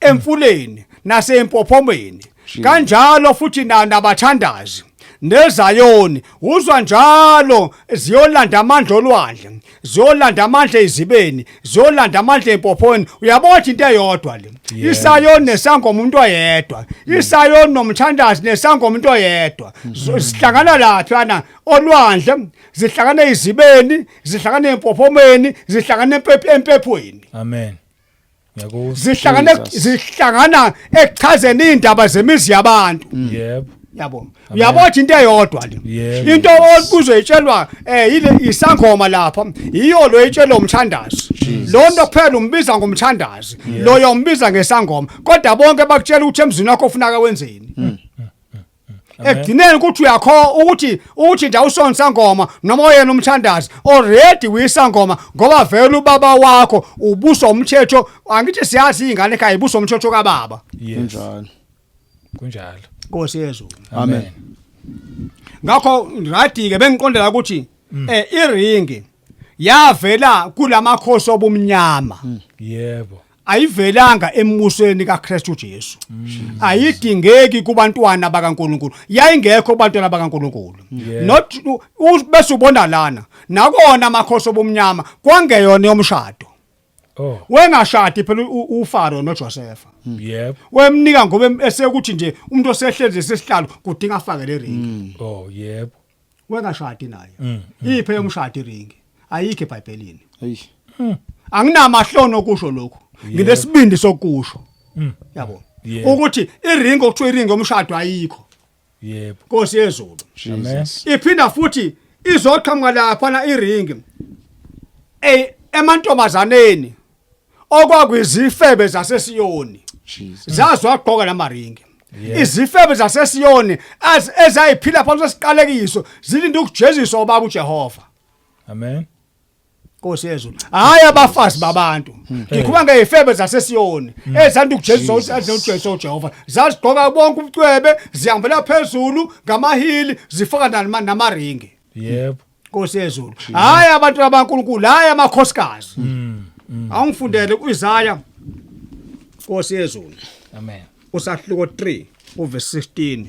emfuleni nasempophomeni kanjalo futhi nabathandazi nezayoni uzwa njalo ziyolanda amandla olwandle ziyolanda amandla ezibeni ziyolanda amandla empophomeni. Uyabona ukuthi into eyodwa le. Isayoni nesangoma umuntu oyedwa, isayoni nomthandazi nesangoma umuntu oyedwa. Zihlangana lapha olwandle, zihlangana ezibeni, zihlangana empophomeni, zihlangana empephweni. Amen. Ngiyakuzwa. Zihlangana Jesus. zihlangana ekuchazeni indaba zemizi yabantu. Yebo. Yabo uyabona ukuthi into eyodwa le. Yebo. Into obuzoyitshelwa yile isangoma lapha yiyo lo itshelwa umthandazi. Lo nto kuphela umbiza ngomthandazi, loyo umbiza ngesangoma, kodwa bonke bakutshela ukuthi emzini wakho ufunaka wenzeni. Ekugcineni ukuthi uyakho ukuthi nje awusona isangoma noma oyena umthandazi already uyisangoma ngoba vele ubaba wakho ubuswa umthetho. Angithi siyazi izingane ekhaya ibuswa umthetho kababa. Yes. Kunjalo. Kunjalo. Nkosi yezulu. Amen. Ngakho right ke bengiqondela ukuthi iringi yavela kulamakhosi obumnyama. Yebo. Ayivelanga embusweni kaKristu Jesu. Ayidingeki kubantwana bakaNkuluNkulu. Yayingekho kubantwana bakaNkuluNkulu. Yeah. Not bese ubona lana nakona amakhosi obumnyama kwangeyona yomshado. Oh. Wengashadi phela uFaro noJosepha. Yebo. Wemnika ngoba esekuthi nje umuntu osehlezi sesihlalo kudinga afake le ring. Oh yebo. Wengashadi naye. Iphe yomshado iringi. Ayikho eBhayibhelini. Hey. Anginamahloni okusho lokho. Nginesibindi sokusho. Yabo. Yebo. Ukuthi iringi okuthiwa iringi yomshado ayikho. Yebo. Nkosi yezulu. Jesus. Iphinda futhi izoqhamuka lapha na iringi emantombazaneni okwakwizifebe zaseSiyoni. Jesus. Zazwagqoka lamaringi. Yeah. Izifebe zaseSiyoni ezayiphila phansi kwesiqalekiso zilinde ukujeziswa ubaba uJehova. Amen. Nkosi yezulu, hayi abafazi babantu. Ngikhuluma ngezifebe zaseSiyoni ezanda ukujeziswa uJesu uJehova. Zazigqoka bonke ubucwebe, zihambela phezulu ngamahili, zifaka namaringi. Yebo. Nkosi yezulu, hayi abantu abankulunkulu, hayi amakhosikazi. Awungifundele kuIsaya, Nkosi yezulu. Amen. Usahluko 3 uverse 16.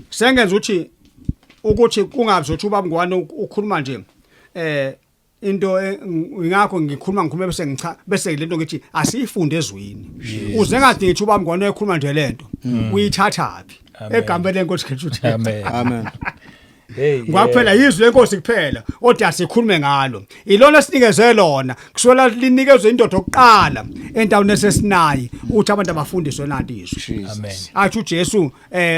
Sengenza ukuthi kungabi ukuthi ubaba Ngwane ukhuluma nje into ngakho ngikhuluma bese ngicha bese lento ngithi asiyifunde ezwini. Uze ngathi ngithi ubaba Ngwane ekhuluma nje lento uyithathaphi? Egameni lenkosi Kristu. Amen. Amen. Hey. Ngoba kuphela yizwi lenkosi kuphela odwa sikhulume ngalo. Ilona sinikeze lona, kusukela linikezwe indoda okuqala endaweni eseSinayi ukuthi abantu abafundiswe nanti izwi. Amen. Athi uJesu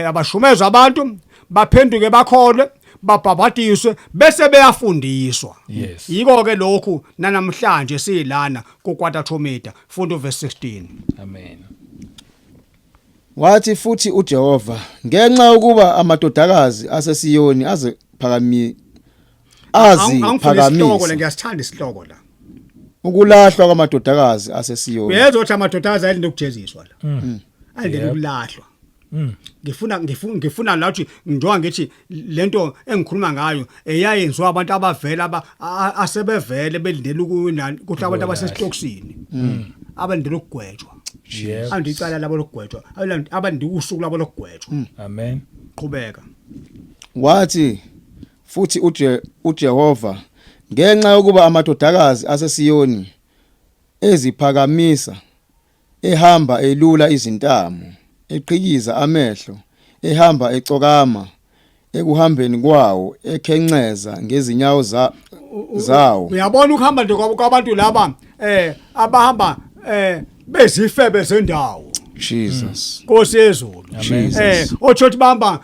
abashumezwe abantu baphenduke bakholwe babhabhadiswe bese beyafundiswa. Yes. Yiko ke lokhu nanamhlanje silana ku Quarter funda uverse 16. Amen. Wathi futhi uJehova, ngenxa yokuba amadodakazi aseSiyoni aze phakami Angifuna isihloko la, aziphakamisa ngiyasithanda isihloko la. Ukulahlwa kwamadodakazi aseSiyoni. Uyezwa ukuthi amadodakazi ayilinde ukujeziswa la. Ayilinde ukulahlwa. Ngifuna la ukuthi njengoba ngithi lento engikhuluma ngayo eyayenziwa abantu abavela asebevele belindele ukuthi abantu abasesitokisini abalindele ukugwetshwa. Yebo. Andicala labo lokugwetshwa, abalindele usuku labo lokugwetshwa. Amen. Qhubeka. Wathi futhi uJehova, ngenxa yokuba amadodakazi aseSiyoni eziphakamisa, ehamba elula izintamo, eqhikiza amehlo, ehamba ecokama ekuhambeni kwawo, ekhenceza ngezinyawo zawo. Uyabona ukuhamba nje kwabantu laba abahamba bezifebe zendawo. Jesus. Nkosi yezulu. Jesus. Otho ukuthi bahamba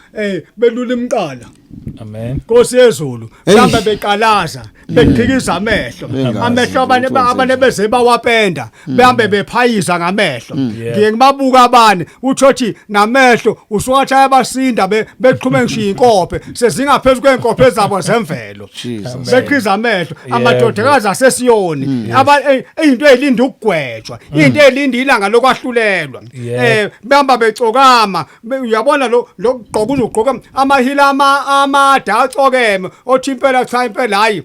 belula imiqala. Amen. Nkosi yezulu, Hey. mhlawumbe beqalaza, beqhikiza amehlo. Bengazi Amehlo abane ukuthi abane beze bawapenda, behambe bephayiza ngamehlo. Yeah. Ngiye ngibabuka abane, uthothi namehlo usuwathi ayabasinda bexhume ngisho inkophe, sezingaphezulu kwenkophe zabo zemvelo. Jesus. Beqhiza amehlo, Yebo. amadodakazi asesiyoni, aba into elinda ukugwetshwa, into elinda ilanga lokwahlulelwa. Yeah. Behamba becokama, uyabona lo lokugqoka uzugqoka amahila amade acokeme, othi impela cha impela hayi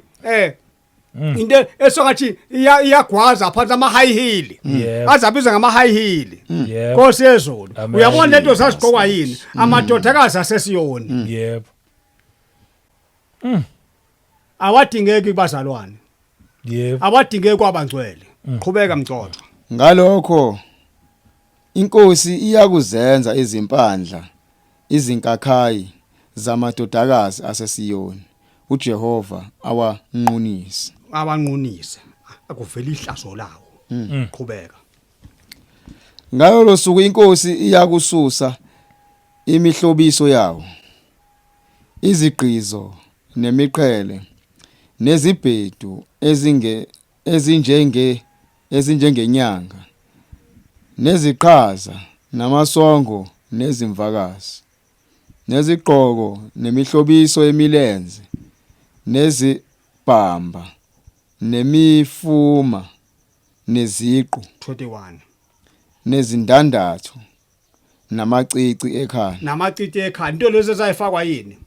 into esokathi iyagwaza phansi ama high heel. Yebo. Azabiza ngama high heel. Yebo. Nkosi yezulu. Amen. Uyabona lento zazigqokwa yini? Amadodakazi asesiyoni. Yebo. Awadingeki kubazalwane. Yebo. Awadingeki kwabangcwele. Qhubeka Mcoco. Ngalokho inkosi iyakuzenza izimpandla izinkakhayi zamadodakazi aseSiyoni, uJehova awanqunise. Abanqunise. Akuvela ihlazo lawo. Qhubeka. Ngalolo suku inkosi iyakususa imihlobiso yawo, izigqizo nemiqhele nezibhedu ezinjengenyanga neziqhaza namasongo nezimvakazi nezigqoko nemihlobiso yemilenze nezibhamba nemifuma neziqu 21. Nezindandatho namacici ekhanda. Namacici ekhanda, into lezi ezayifakwa yini?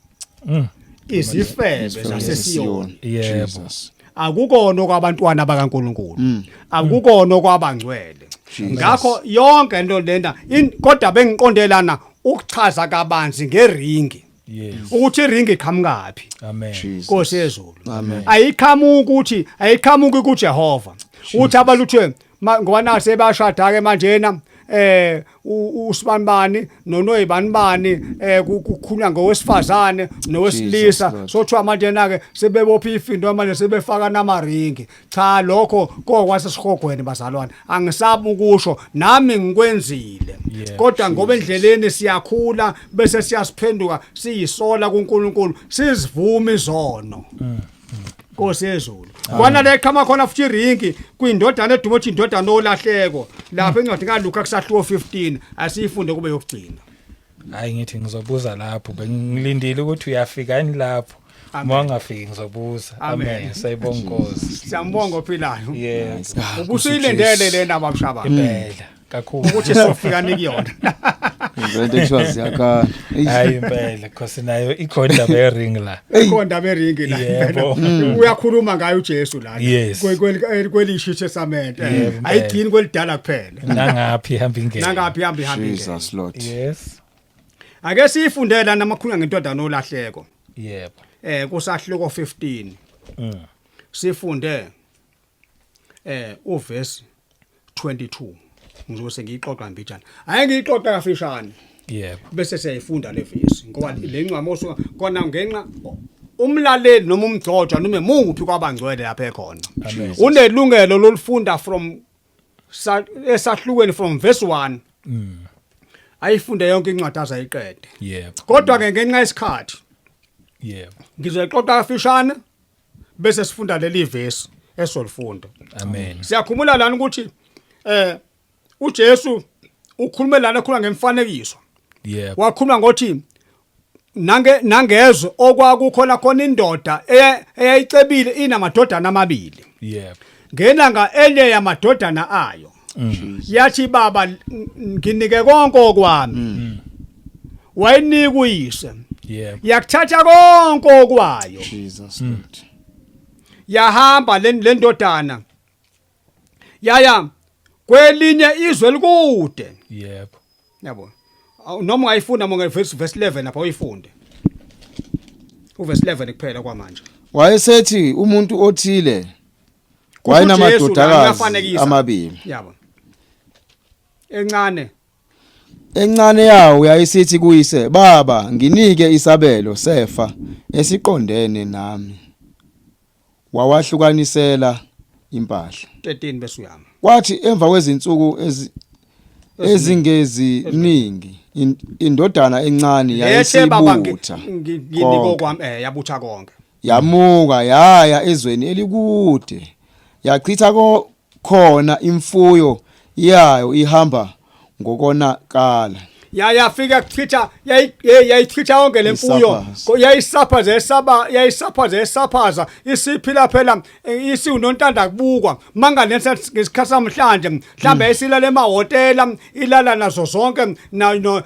Izifebe zaseSiyoni. Yebo. Jesus. Akukona kwabantwana bakaNkuluNkulu, akukona kwabangcwele. Ngakho yonke into lena kodwa bengiqondelana ukuchaza kabanzi ngeringi Yes. ukuthi iringi iqhamukaphi. Amen. Jesus. Nkosi yezulu. Amen. Ayiqhamuki ukuthi ayiqhamuki kuJehova. Uthi abaluthe ngoba nase bashada ke manjena usibanibani nonoyibanibani kukhulunywa ngowesifazane nowesilisa, Jesus, Lord. sothiwa manje na ke sebebopha ifindo manje sebefaka namaringi. Cha, lokho kokwasesihogweni bazalwane, angisabi ukusho nami ngikwenzile. Kodwa ngoba endleleni siyakhula bese siyasiphenduka siyisola kuNkulunkulu, sizivuma izono. Nkosi yezulu. Kwana le qhama khona futhi iringi kwindodana edumo ethi indodana olahleko lapha encwadini kaLuka kusahluko 15, asiyifunde kube yokugcina. Hayi, ngithi ngizobuza lapho, bengilindile ukuthi uyafika yini lapho. Amen. Uma ungafiki ngizobuza. Amen. Amen. Sayibonga Nkosi. Siyambonga ophilayo. Yebo. Ubusuyilindele le ndaba mshaba. Impela kakhulu. Ukuthi sofika nikuyona. Lento ekuthiwa ziyakhala. Eish. Hayi impela because nayo ikhona indaba ye-ring la. Ikhona indaba eringi la. Yebo. Uyakhuluma ngayo uJesu lana. Yes. Kwelisho iTestament. Yebo, impela. Ayigcini kwelidala kuphela. Nangaphi ihamba ingene. Nangaphi ihamba ihamba ingene. Jesus Lord. Yes. Ake siyifundele lana amakhulunywa ngentodana olahleko. Yebo. Kusahluko 15. Sifunde uverse 22. Ngizobe sengiyixoxa mbijana. Ake ngiyixoxe kafishane. Yebo. Bese siyayifunda le verse ngoba le ncwadi osuka kona ngenxa umlaleli noma umgcotshwa noma emuphi kwabangcwele lapha ekhona Amen. unelungelo lolufunda from esahlukweni from verse 1 ayifunde yonke incwadi azayiqede. Yebo. Kodwa ke ngenxa yesikhathi Yebo. ngizoyixoxa kafishane bese sifunda leli verse esolifunda. Amen. Siyakhumula lana ukuthi uJesu ukhulume lana ekhuluma ngemfanekiso. Yebo. Wakhuluma ngothi nange nangezwe okwakukhona khona indoda eyayicebile inamadodana amabili. Yebo. Ngelanga enye yamadodana ayo yathi, baba, nginike konke okwami. Wayinika uyise. Yebo. Yakuthatha konke okwayo. Jesus Lord. Yahamba le ndodana yaya kwelinye izwe elikude. Yebo. Yabo. Noma ungayifunda monge verse 11 lapha uyifunde. Uverse 11 kuphela kwamanje. Wayesethi umuntu othile Kusho uJesu la, wayenamadodakazi uyafanekisa. amabili. Yabo. Encane. Encane yawo yayisithi kuyise, baba, nginike isabelo sefa esiqondene nami. Wawahlukanisela impahla. 13 bese uyama. Kwathi emva kwezinsuku ezingeziningi indodana encane Lethe baba yayisibutha nginike konke. okwami, yabutha konke. Yamuka yaya ezweni elikude, yachitha khona imfuyo yayo ihamba ngokonakala. Ya yafika kuchitha yayichitha yonke lemfuyo. Isaphaza. Yayisaphaza yesaba yayisaphaza yesaphaza isiphila phela, isiwunontanda kubukwa mangalensa ngesikhathi samhlanje mhlambe esilala emahhotela ilala nazo zonke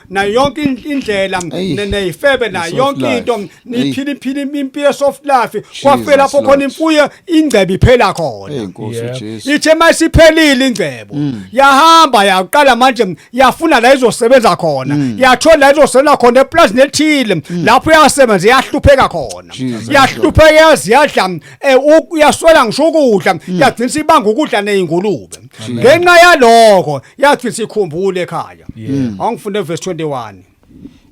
na yonke indlela Eyi, neyifebe na i-soft yonke life. into. Eyi. Iphila iphila impilo soft life kwafika lapho Lord. khona imfuyo ingcebo iphela khona. Hey Nkosi uJesu. Ithe masiphelile ingcebo yahamba yaqala manje yafuna la izosebenza khona, yathola la izosebenza khona eplazini elithile lapho yasebenza yahlupheka khona. Jesus. Yahlupheka yazi yadla yaswela ngisho ukudla, yagcina sibanga ukudla nezingulube. Ngenxa yalokho yagcina sikhumbule ekhaya. Awungifunde verse 21.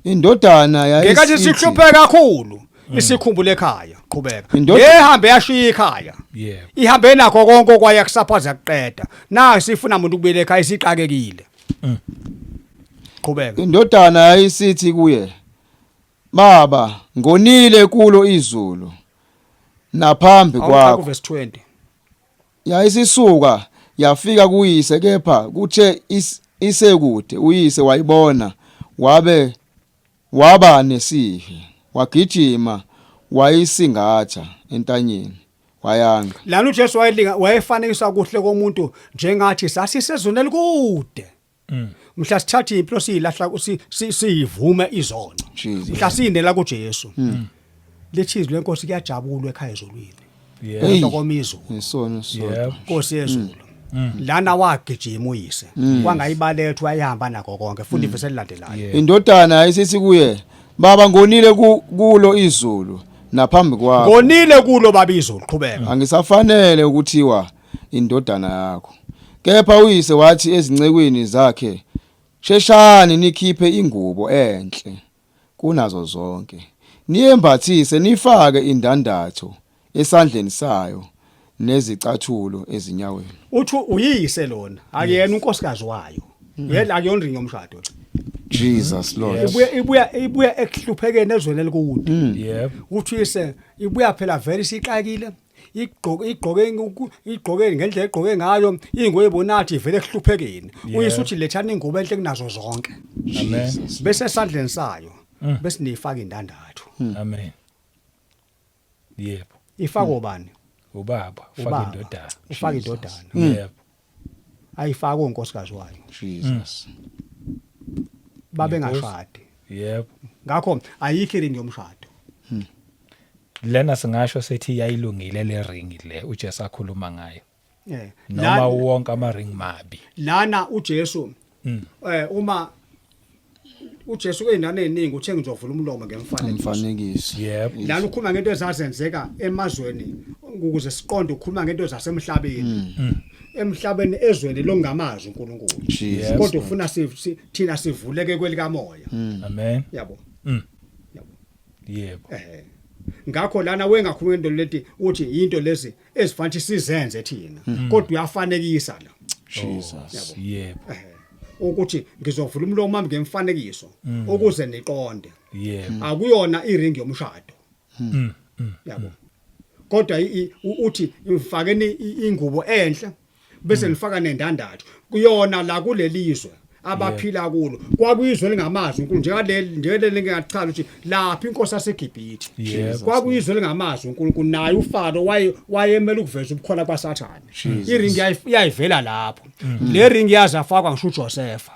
Indodana Ngenkathi yayisithi sihlupheka kakhulu isikhumbule ekhaya, qhubeka. Yehambe yashiya ikhaya. Yebo. Ihambe nakho konke okwaya kusaphaza kuqeda na sifuna umuntu ukubuyela ekhaya isixakekile. Qhubeka. Indodana yayisithi kuye, baba, ngonile kulo izulu naphambi Awuqala kwakho. kuverse 20. Yayisisuka yafika kuyise, kepha kuthe isekude uyise wayibona, wabe waba nesihe, wagijima wayisingatha entanyeni wayanga. Lana uJesu wayelinga wayefanekisa kuhle komuntu njengathi sasisezweni elikude mhla sithatha impilo siyilahla siyivume izono. Jesus. Mhla siyinela kuJesu, lithi izwi lenkosi kuyajabulwa ekhaya ezulwini. Yebo. Hey. Hlokoma izulu. Isono sodwa. Yebo. Nkosi yezulu lana wagijima uyise wangayibaletha wayihamba nakho konke. Funda ivesi elilandelayo. Yebo. Indodana yayisithi kuye, baba, ngonile kulo izulu naphambi kwakho. Ngonile kulo baba izulu, qhubeka. Angisafanele ukuthiwa indodana yakho. Kepha uyise wathi ezincekwini zakhe, sheshani nikhiphe ingubo enhle kunazo zonke niyembathise, nifake indandatho esandleni sayo nezicathulo ezinyaweni. Uthi uyise lona akuyena unkosikazi wayo yena, akuyona ring yomshado. Jesus Lord. Ibuya ekuhluphekeni ezweni elikude. Yebo. Uthi uyise ibuya phela vele isixakile, igqoke ngendlela egqoke ngayo ingubo ebonathi ivele ekuhluphekeni. Uyise uthi lethani ingubo enhle kunazo zonke. Amen. Bese esandleni sayo bese niyifaka indandatho. Amen. Ifakwa ubani? Ubaba ufaka Ubaba. indodana. Ufaka indodana. Ayifakwe unkosikazi wayo. Jesus. Babengashadi. Ngakho ayikho iringi yomshado. Lena singasho sethi yayilungile le ring le uJesu akhuluma ngayo. Noma wonke ama ring mabi. Lana uJesu, uma uJesu kuyinane eziningi uthe, "Ngizovula umlomo ngemfanekiso." Umfanekiso. Lana ukhuluma ngento ezazenzeka emazweni ukuze siqonde, ukhuluma ngento zasemhlabeni, emhlabeni, ezweni lokungamazi uNkulunkulu. Jesus. Kodwa ufuna thina sivuleke kwelikamoya. Amen. Yabo, yabo. Ngakho lana wengakhuluma into leti uthi into lezi ezifanele sizenze thina, kodwa uyafanekisa la. Jesus. Ukuthi ngizovula umlomo wami ngemfanekiso ukuze niqonde. Akuyona iringi yomshado. Yabo, kodwa uthi mfakeni ingubo enhle bese nifaka nendandatho kuyona. La kulelizwe abaphila kulo kwakuyizwe lingamazi uNkulunkulu, njengaleli, njengaleli ngingachaza ukuthi lapha inkosi yaseGibhithe. Kwakuyizwe lingamazi uNkulunkulu, naye uFaro waye wayemela ukuveza ubukhona kwaSathane. Iringi yayivela lapho. Le ringi yazafakwa ngisho uJosepha.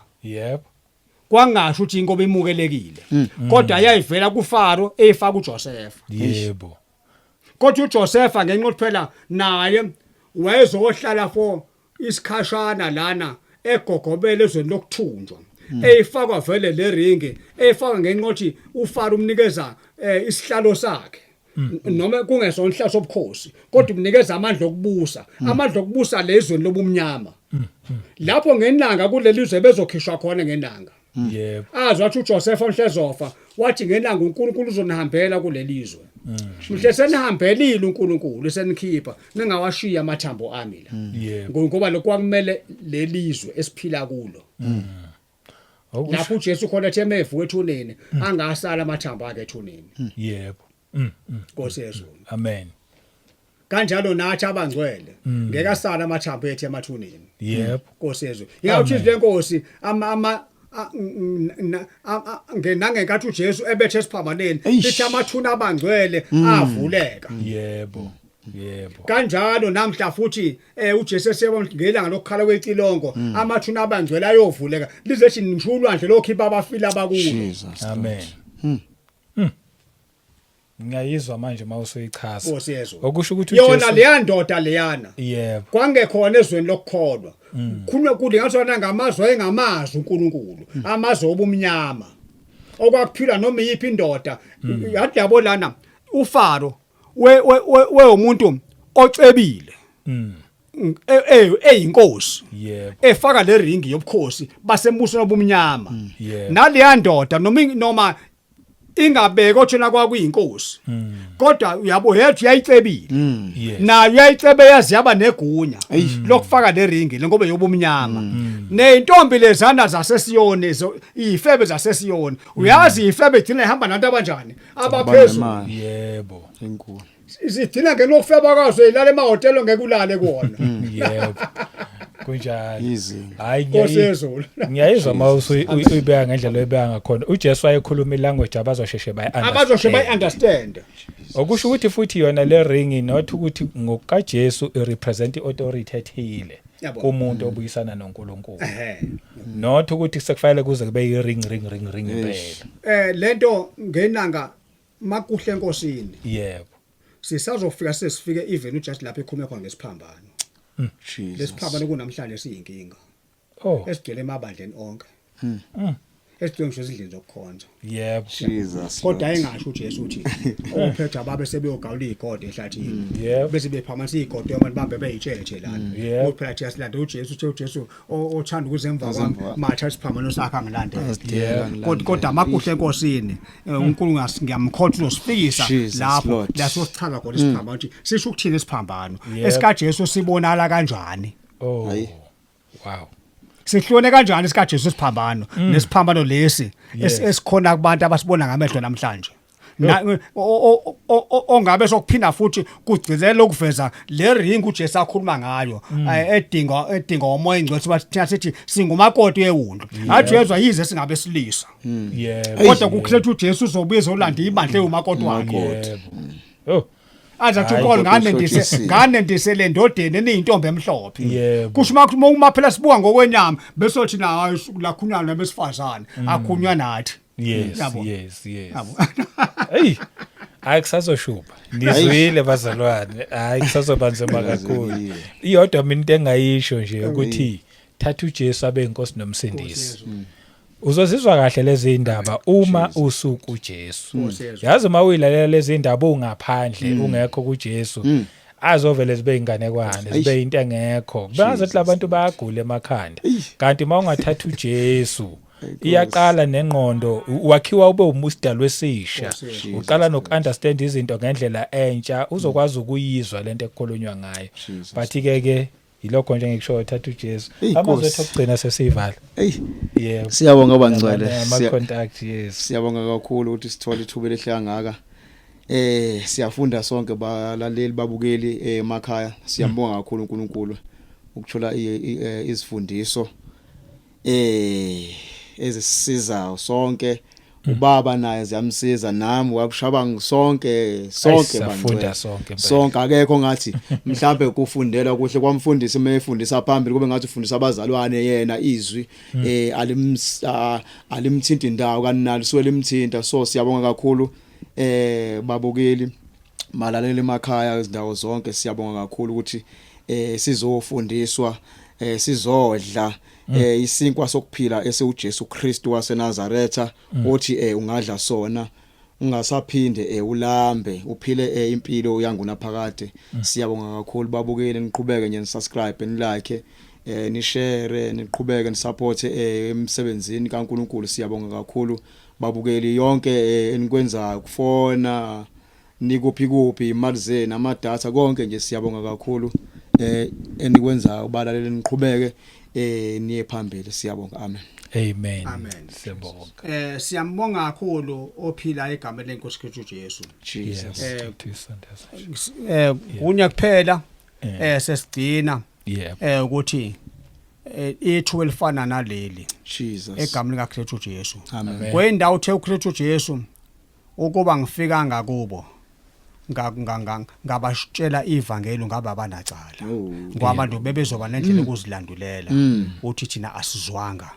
Kwangasho ukuthi inkobe imukelekile, kodwa yayivela kuFaro eyifaka uJosepha. Kodwa uJosepha, ngenxa yokuthi phela naye wayezohlala for isikhashana lana egogobele ezweni lokuthunjwa, eyifakwa vele le ringi, eyifakwa ngenxa yokuthi uFaro umnikeza isihlalo sakhe, noma kungesona isihlalo sobukhosi, kodwa umnikeza amandla okubusa, amandla okubusa lezweni lobumnyama lapho ngenanga kuleli zwe bezokhishwa khona ngenanga. Azi wathi uJoseph mhlezofa, wathi ngelanga uNkulunkulu uzonihambela kulelizwe, mhle senihambelile uNkulunkulu senikhipha, ningawashiya amathambo ami la. Ngoba lokwakumele lelizwe esiphila kulo. Lapho uJesu khona ethe mevu ethuneni, angasala amathambo akhe ethuneni. yebo Nkosi yezulu. Amen. Kanjalo nathi abangcwele ngeke asala amathambo ethu emathuneni. Nkosi yezulu, ingawuthi izwi lenkosi ama ama a- n- n- a- a- ngenangenkathi uJesu ebethe esiphambaneni, lithi amathuna abangcwele avuleka. yebo yebo Kanjalo namhla futhi uJesu esiyabona ngelanga lokukhala kwecilongo, amathuna abangcwele ayovuleka, lize thi ngisho ulwandle lokhipha abafile abakulo. Jesus. Amen. Ngiyayizwa manje mawusuyichaza. Nkosi yezulu. Okusho ukuthi Yona leya ndoda leyana kwangekhona ezweni lokukholwa, khuluma kulinganiswa ngamazwe engamazi uNkulunkulu, amazwe obumnyama okwakuphila noma iyiphi indoda. Yathi yabo lana uFaro we we umuntu ocebile, eyinkosi, efaka le ringi yobukhosi basembusweni obumnyama. Naleya ndoda noma ingabekwa thina kwakuyinkosi, kodwa uyabo yethu yayicebile, nayo yayicebe, yazi yaba negunya lokufaka le ringi le ngoba yobumnyama. Nezintombi lezana zasesiyoni, izifebe zasesiyoni, uyazi ifebe igcina ihamba nabantu abanjani? Abaphezulu. Abanemali enkulu. Zigcina ngenokufeba kwazo ilala emahhotela, ngeke ulale kuwona. Yebo, kunjalo. Izinga. Hayi, Nkosi yezulu. Ngiyayizwa uma uyibeka ngendlela oyibeka ngakhona. UJesu wayekhuluma ilanguage abazosheshe bayi Abazosheshe bayi-understand. Okusho ukuthi futhi yona le ring, not ukuthi ngokukaJesu irepresent iauthority ethile kumuntu obuyisana noNkulunkulu, not ukuthi sekufanele kuze kube i ring ring ring ring impela. Lento ngenanga makuhle enkosini, sisazofika, sesifike even uJust lapho ekhulume khona ngesiphambano. Jesus. Lesiphambano kunamhlanje siyinkinga esigcwele emabandleni onke, esigcwele ngisho ezindlini zokukhonza. Jesus. Kodwa Lord. engasho uJesu uthi ophetha babe sebeyogawula izigodo ehlathini, bese bephamanisa izigodo abantu bambe beyitshethe lana. Ukuthi phela thina silande uJesu, uthe uJesu othanda ukuze emva kwami Emva. matha isiphambano sakhe angilandele. Azidela, Kodwa amakuhle enkosini, uNkulunkulu ngiyamkhotha uzosifikisa Jesus, lapho Lord. la sosichaza khona isiphambano ukuthi sisho ukuthini isiphambano esikaJesu, sibonala kanjani, Hayi. sihlone kanjani sikaJesu isiphambano nesiphambano lesi esikhona kubantu abasibona ngamehlo namhlanje. Ongabe sokuphinda futhi kugcizelela ukuveza le ring uJesu akhuluma ngayo, edinga umoya ingcwele, bathi thina sithi singumakoti wewundlu, athi uyezwa, yize singabe silisa, kodwa kuKristu uJesu uzobuya ezolanda ibandla ewumakoti wakhe. Yebo. Oh. Aze athi Hayi, uPaul kodwa nganendise uhlotshisiwe. nganendise le ndodeni eniyintombi emhlophe. Yebo. Kusho uma phela sibuka ngokwenyama bese othi na hayi lakhunyana nabesifazane akhunywa nathi. Yes. Yabo. Yes. Yabo. Hey. Hayi, kusazoshuba. Nizwile bazalwane. Hayi, kusazoba nzima kakhulu. Ngizwile. Iyodwa mina into engayisho nje ukuthi thatha uJesu abe inkosi nomsindisi. Uzozizwa kahle lezi indaba uma usuku uJesu. Yazi uma uyilalela lezi indaba ungaphandle ungekho kuJesu, azovele zibe inganekwane, zibe into engekho. Bazathi labantu bayagula emakhanda. Kanti uma ungathatha uJesu, iyaqala nengqondo, wakhiwa ube umusidalo wesisha, uqala nokunderstand izinto ngendlela entsha, uzokwazi ukuyizwa lento ekukhulunywa ngayo. Jesus. But ke ke yilokho nje ngikushoyo, thatha uJesu. Hey, Amazwi Nkosi. ethu okugcina sesivala. Hey, Yebo. siyabonga bangcwele. Ama contact, yes. Siyabonga kakhulu ukuthi sithole ithuba elihle kangaka. Siyafunda sonke balaleli, babukeli emakhaya. Siyambonga kakhulu uNkulunkulu ukuthola izifundiso ezisizayo sonke. Ubaba naye ziyamsiza, nami wabushabanga, sonke sonke. Siyafunda Bangcwele. sonke impela. Sonke, akekho ngathi mhlambe kufundela kuhle kwamfundisi mayefundisa phambili kube ngathi ufundisa abazalwane, yena izwi alimthinti indawo kanalo suke limthinta. So siyabonga kakhulu babukeli, malalela emakhaya izindawo zonke. Siyabonga kakhulu ukuthi sizofundiswa, sizodla isinkwa sokuphila esiuJesu Kristu waseNazaretha, othi ungadla sona ungasaphinde ulambe, uphile impilo yangunaphakade. Siyabonga kakhulu babukeli, niqhubeke nje nisubscribe, nilike, nishare, niqhubeke nisupport emsebenzini kaNkuluNkulu. Siyabonga kakhulu babukeli, yonke enikwenzayo, kufona nikuphi kuphi, imali zenu, ama data, konke nje. Siyabonga kakhulu enikwenzayo balaleli, niqhubeke niye phambili. Siyabonga, amen. Amen. Amen. Siyabonga. Siyambonga kakhulu ophila egameni lenkosi Kristu Jesu. Jesus. Kunye kuphela sesigcina ukuthi ithuba elifana naleli Jesus. egameni kaKristu Jesu. Amen. Amen. Kwendawo uthe uKristu Jesu ukuba ngifika ngakubo ngabashitshela ivangeli ngabe abanacala, Oh. ngoba abantu bebezoba nendlela yokuzilandulela uthi thina asizwanga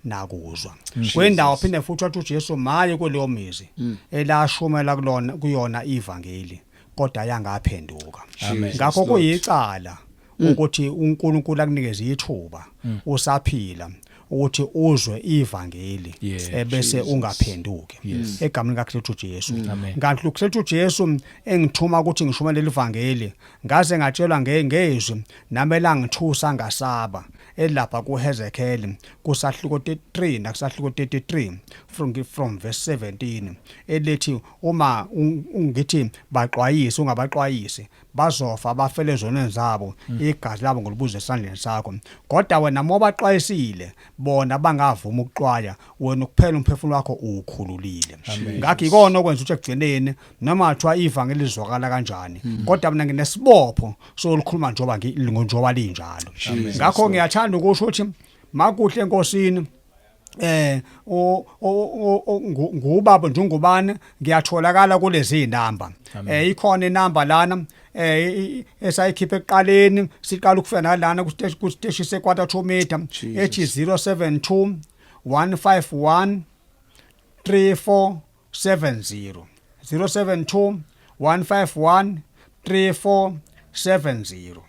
nakuzwa. Kwendawo phinde futhi wathi uJesu maye kuleyo mizi elashumela kulona kuyona ivangeli kodwa yangaphenduka. Amen. Ngakho kuyicala ukuthi uNkulunkulu akunikeze ithuba usaphila ukuthi uzwe ivangeli ebese ungaphenduki egameni kaKristu Jesu. Amen. Kanti uKristu Jesu engithuma ukuthi ngishumayele ivangeli, ngaze ngatshelwa ngezwi nami elangithusa ngasaba, elapha kuHezekiel kusahluko 33 nakusahluko 33 from verse 17, elithi uma ungithi baxwayise ungabaxwayisi, bazofa bafele ezonweni zabo, igazi labo ngolibuza esandleni sakho. Kodwa wena mobaxwayisile bona bangavuma ukuxwaya, wena kuphela umphefumulo wakho ukhululile. Ngakho ikona okwenza ukuthi ekugcineni noma kuthiwa ivangeli lizwakala kanjani, kodwa mina nginesibopho solukhuluma njengoba njengoba linjalo. Ngakho ngiyathanda ukusho ukuthi makuhle enkosini. Ngubaba njengobani ngiyatholakala kulezi inamba. Ikhona inamba lana esayikhipha ekuqaleni siqala ukufika nalana kusiteshi sequarter to meter, ethi 072 151 3470, 072 151 3470.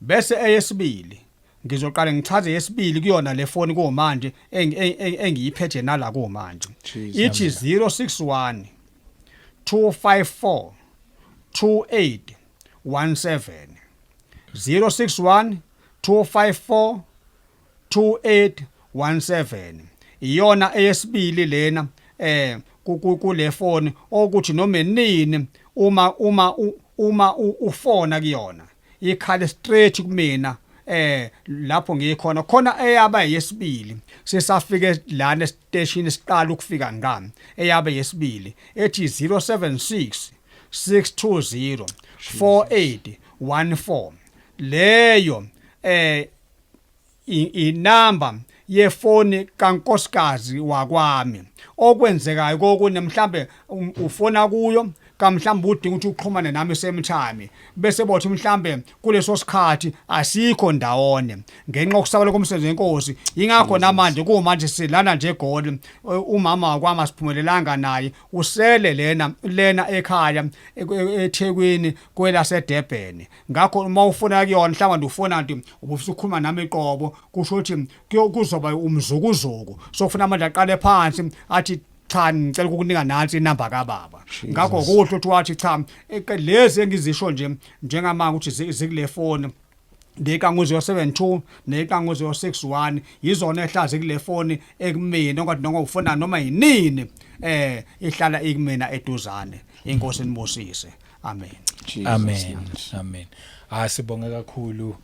Bese eyesibili ngizoqala ngichaze yesibili kuyona le foni kumanje engiyiphethe nala kumanje, ithi 061 254 2817, 061 254 2817. Iyona eyesibili lena kule phone, okuthi noma nini uma ufona kuyona ikhale straight kumina lapho ngikhona khona. Eyaba yesibili sesafike lana estation siqala ukufika ngami, eyaba yesibili ethi 076 620 4814. Leyo inamba yefoni kankosikazi wakwami. Okwenzekayo kokune mhlambe ufona kuyo Kamhlawumbe udinga ukuthi uxhumane nami same time, bese bothi mhlambe kuleso sikhathi asikho ndawonye ngenxa yokusabela komsebenzi wenkosi. Ingakho namanje kumanje silana nje eGoli, umama wakwami siphumelelanga naye, usele lena lena ekhaya eThekwini kwelaseDurban. Ngakho uma ufuna kuyona mhlawumbe ufuna nti ubufisa ukukhuluma nami iqobo, kusho ukuthi kuzoba umzukuzuku, sokufuna amandla aqale phansi athi cha, ngicela ukukunika nansi inamba kababa. Ngakho kuhle ukuthi wathi cha, lezi engizisho nje njengamanje ukuthi zikule phone leka ngo-072 neka ngo-061, yizona ehlazi kule foni ekumina, ongathi noma ufuna noma yinini ihlala ikumina eduzane. Inkosi inibusise, amen. Amen, amen. Ah, sibonge kakhulu.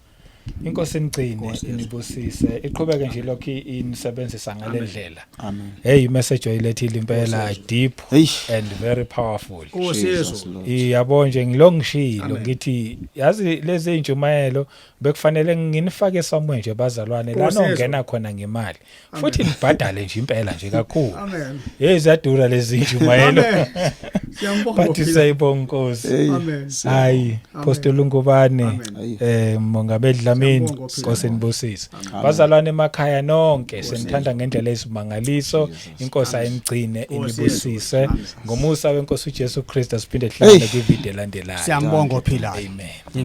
Inkosi inigcine, inibusise, iqhubeke nje lokhu inisebenzisa ngale ndlela. Amen. Hey, message oyilethile impela deep Eish. and very powerful. Jesus Lord. Iyabo nje, ngilongishilo ngithi yazi lezi intshumayelo bekufanele nginifake somewhere nje bazalwane la nongena khona ngemali futhi nibhadale nje impela nje kakhulu. Amen. Hey, ziyadura lezi intshumayelo. Siyambonga. But siyayibonga Nkosi. Hey. Amen. Hayi, Pastor Ngubane, Ayi. Mongameli Dlamini, Siyabonga, Phila. Nkosi nibusise. Bazalwane emakhaya nonke, senithanda ngendlela esimangaliso. Inkosi ayimgcine, inibusise. Ngomusa wenkosi uJesu Kristu siphinde sihlangane kwivideo elandelayo. Siyambonga ophilayo. Amen.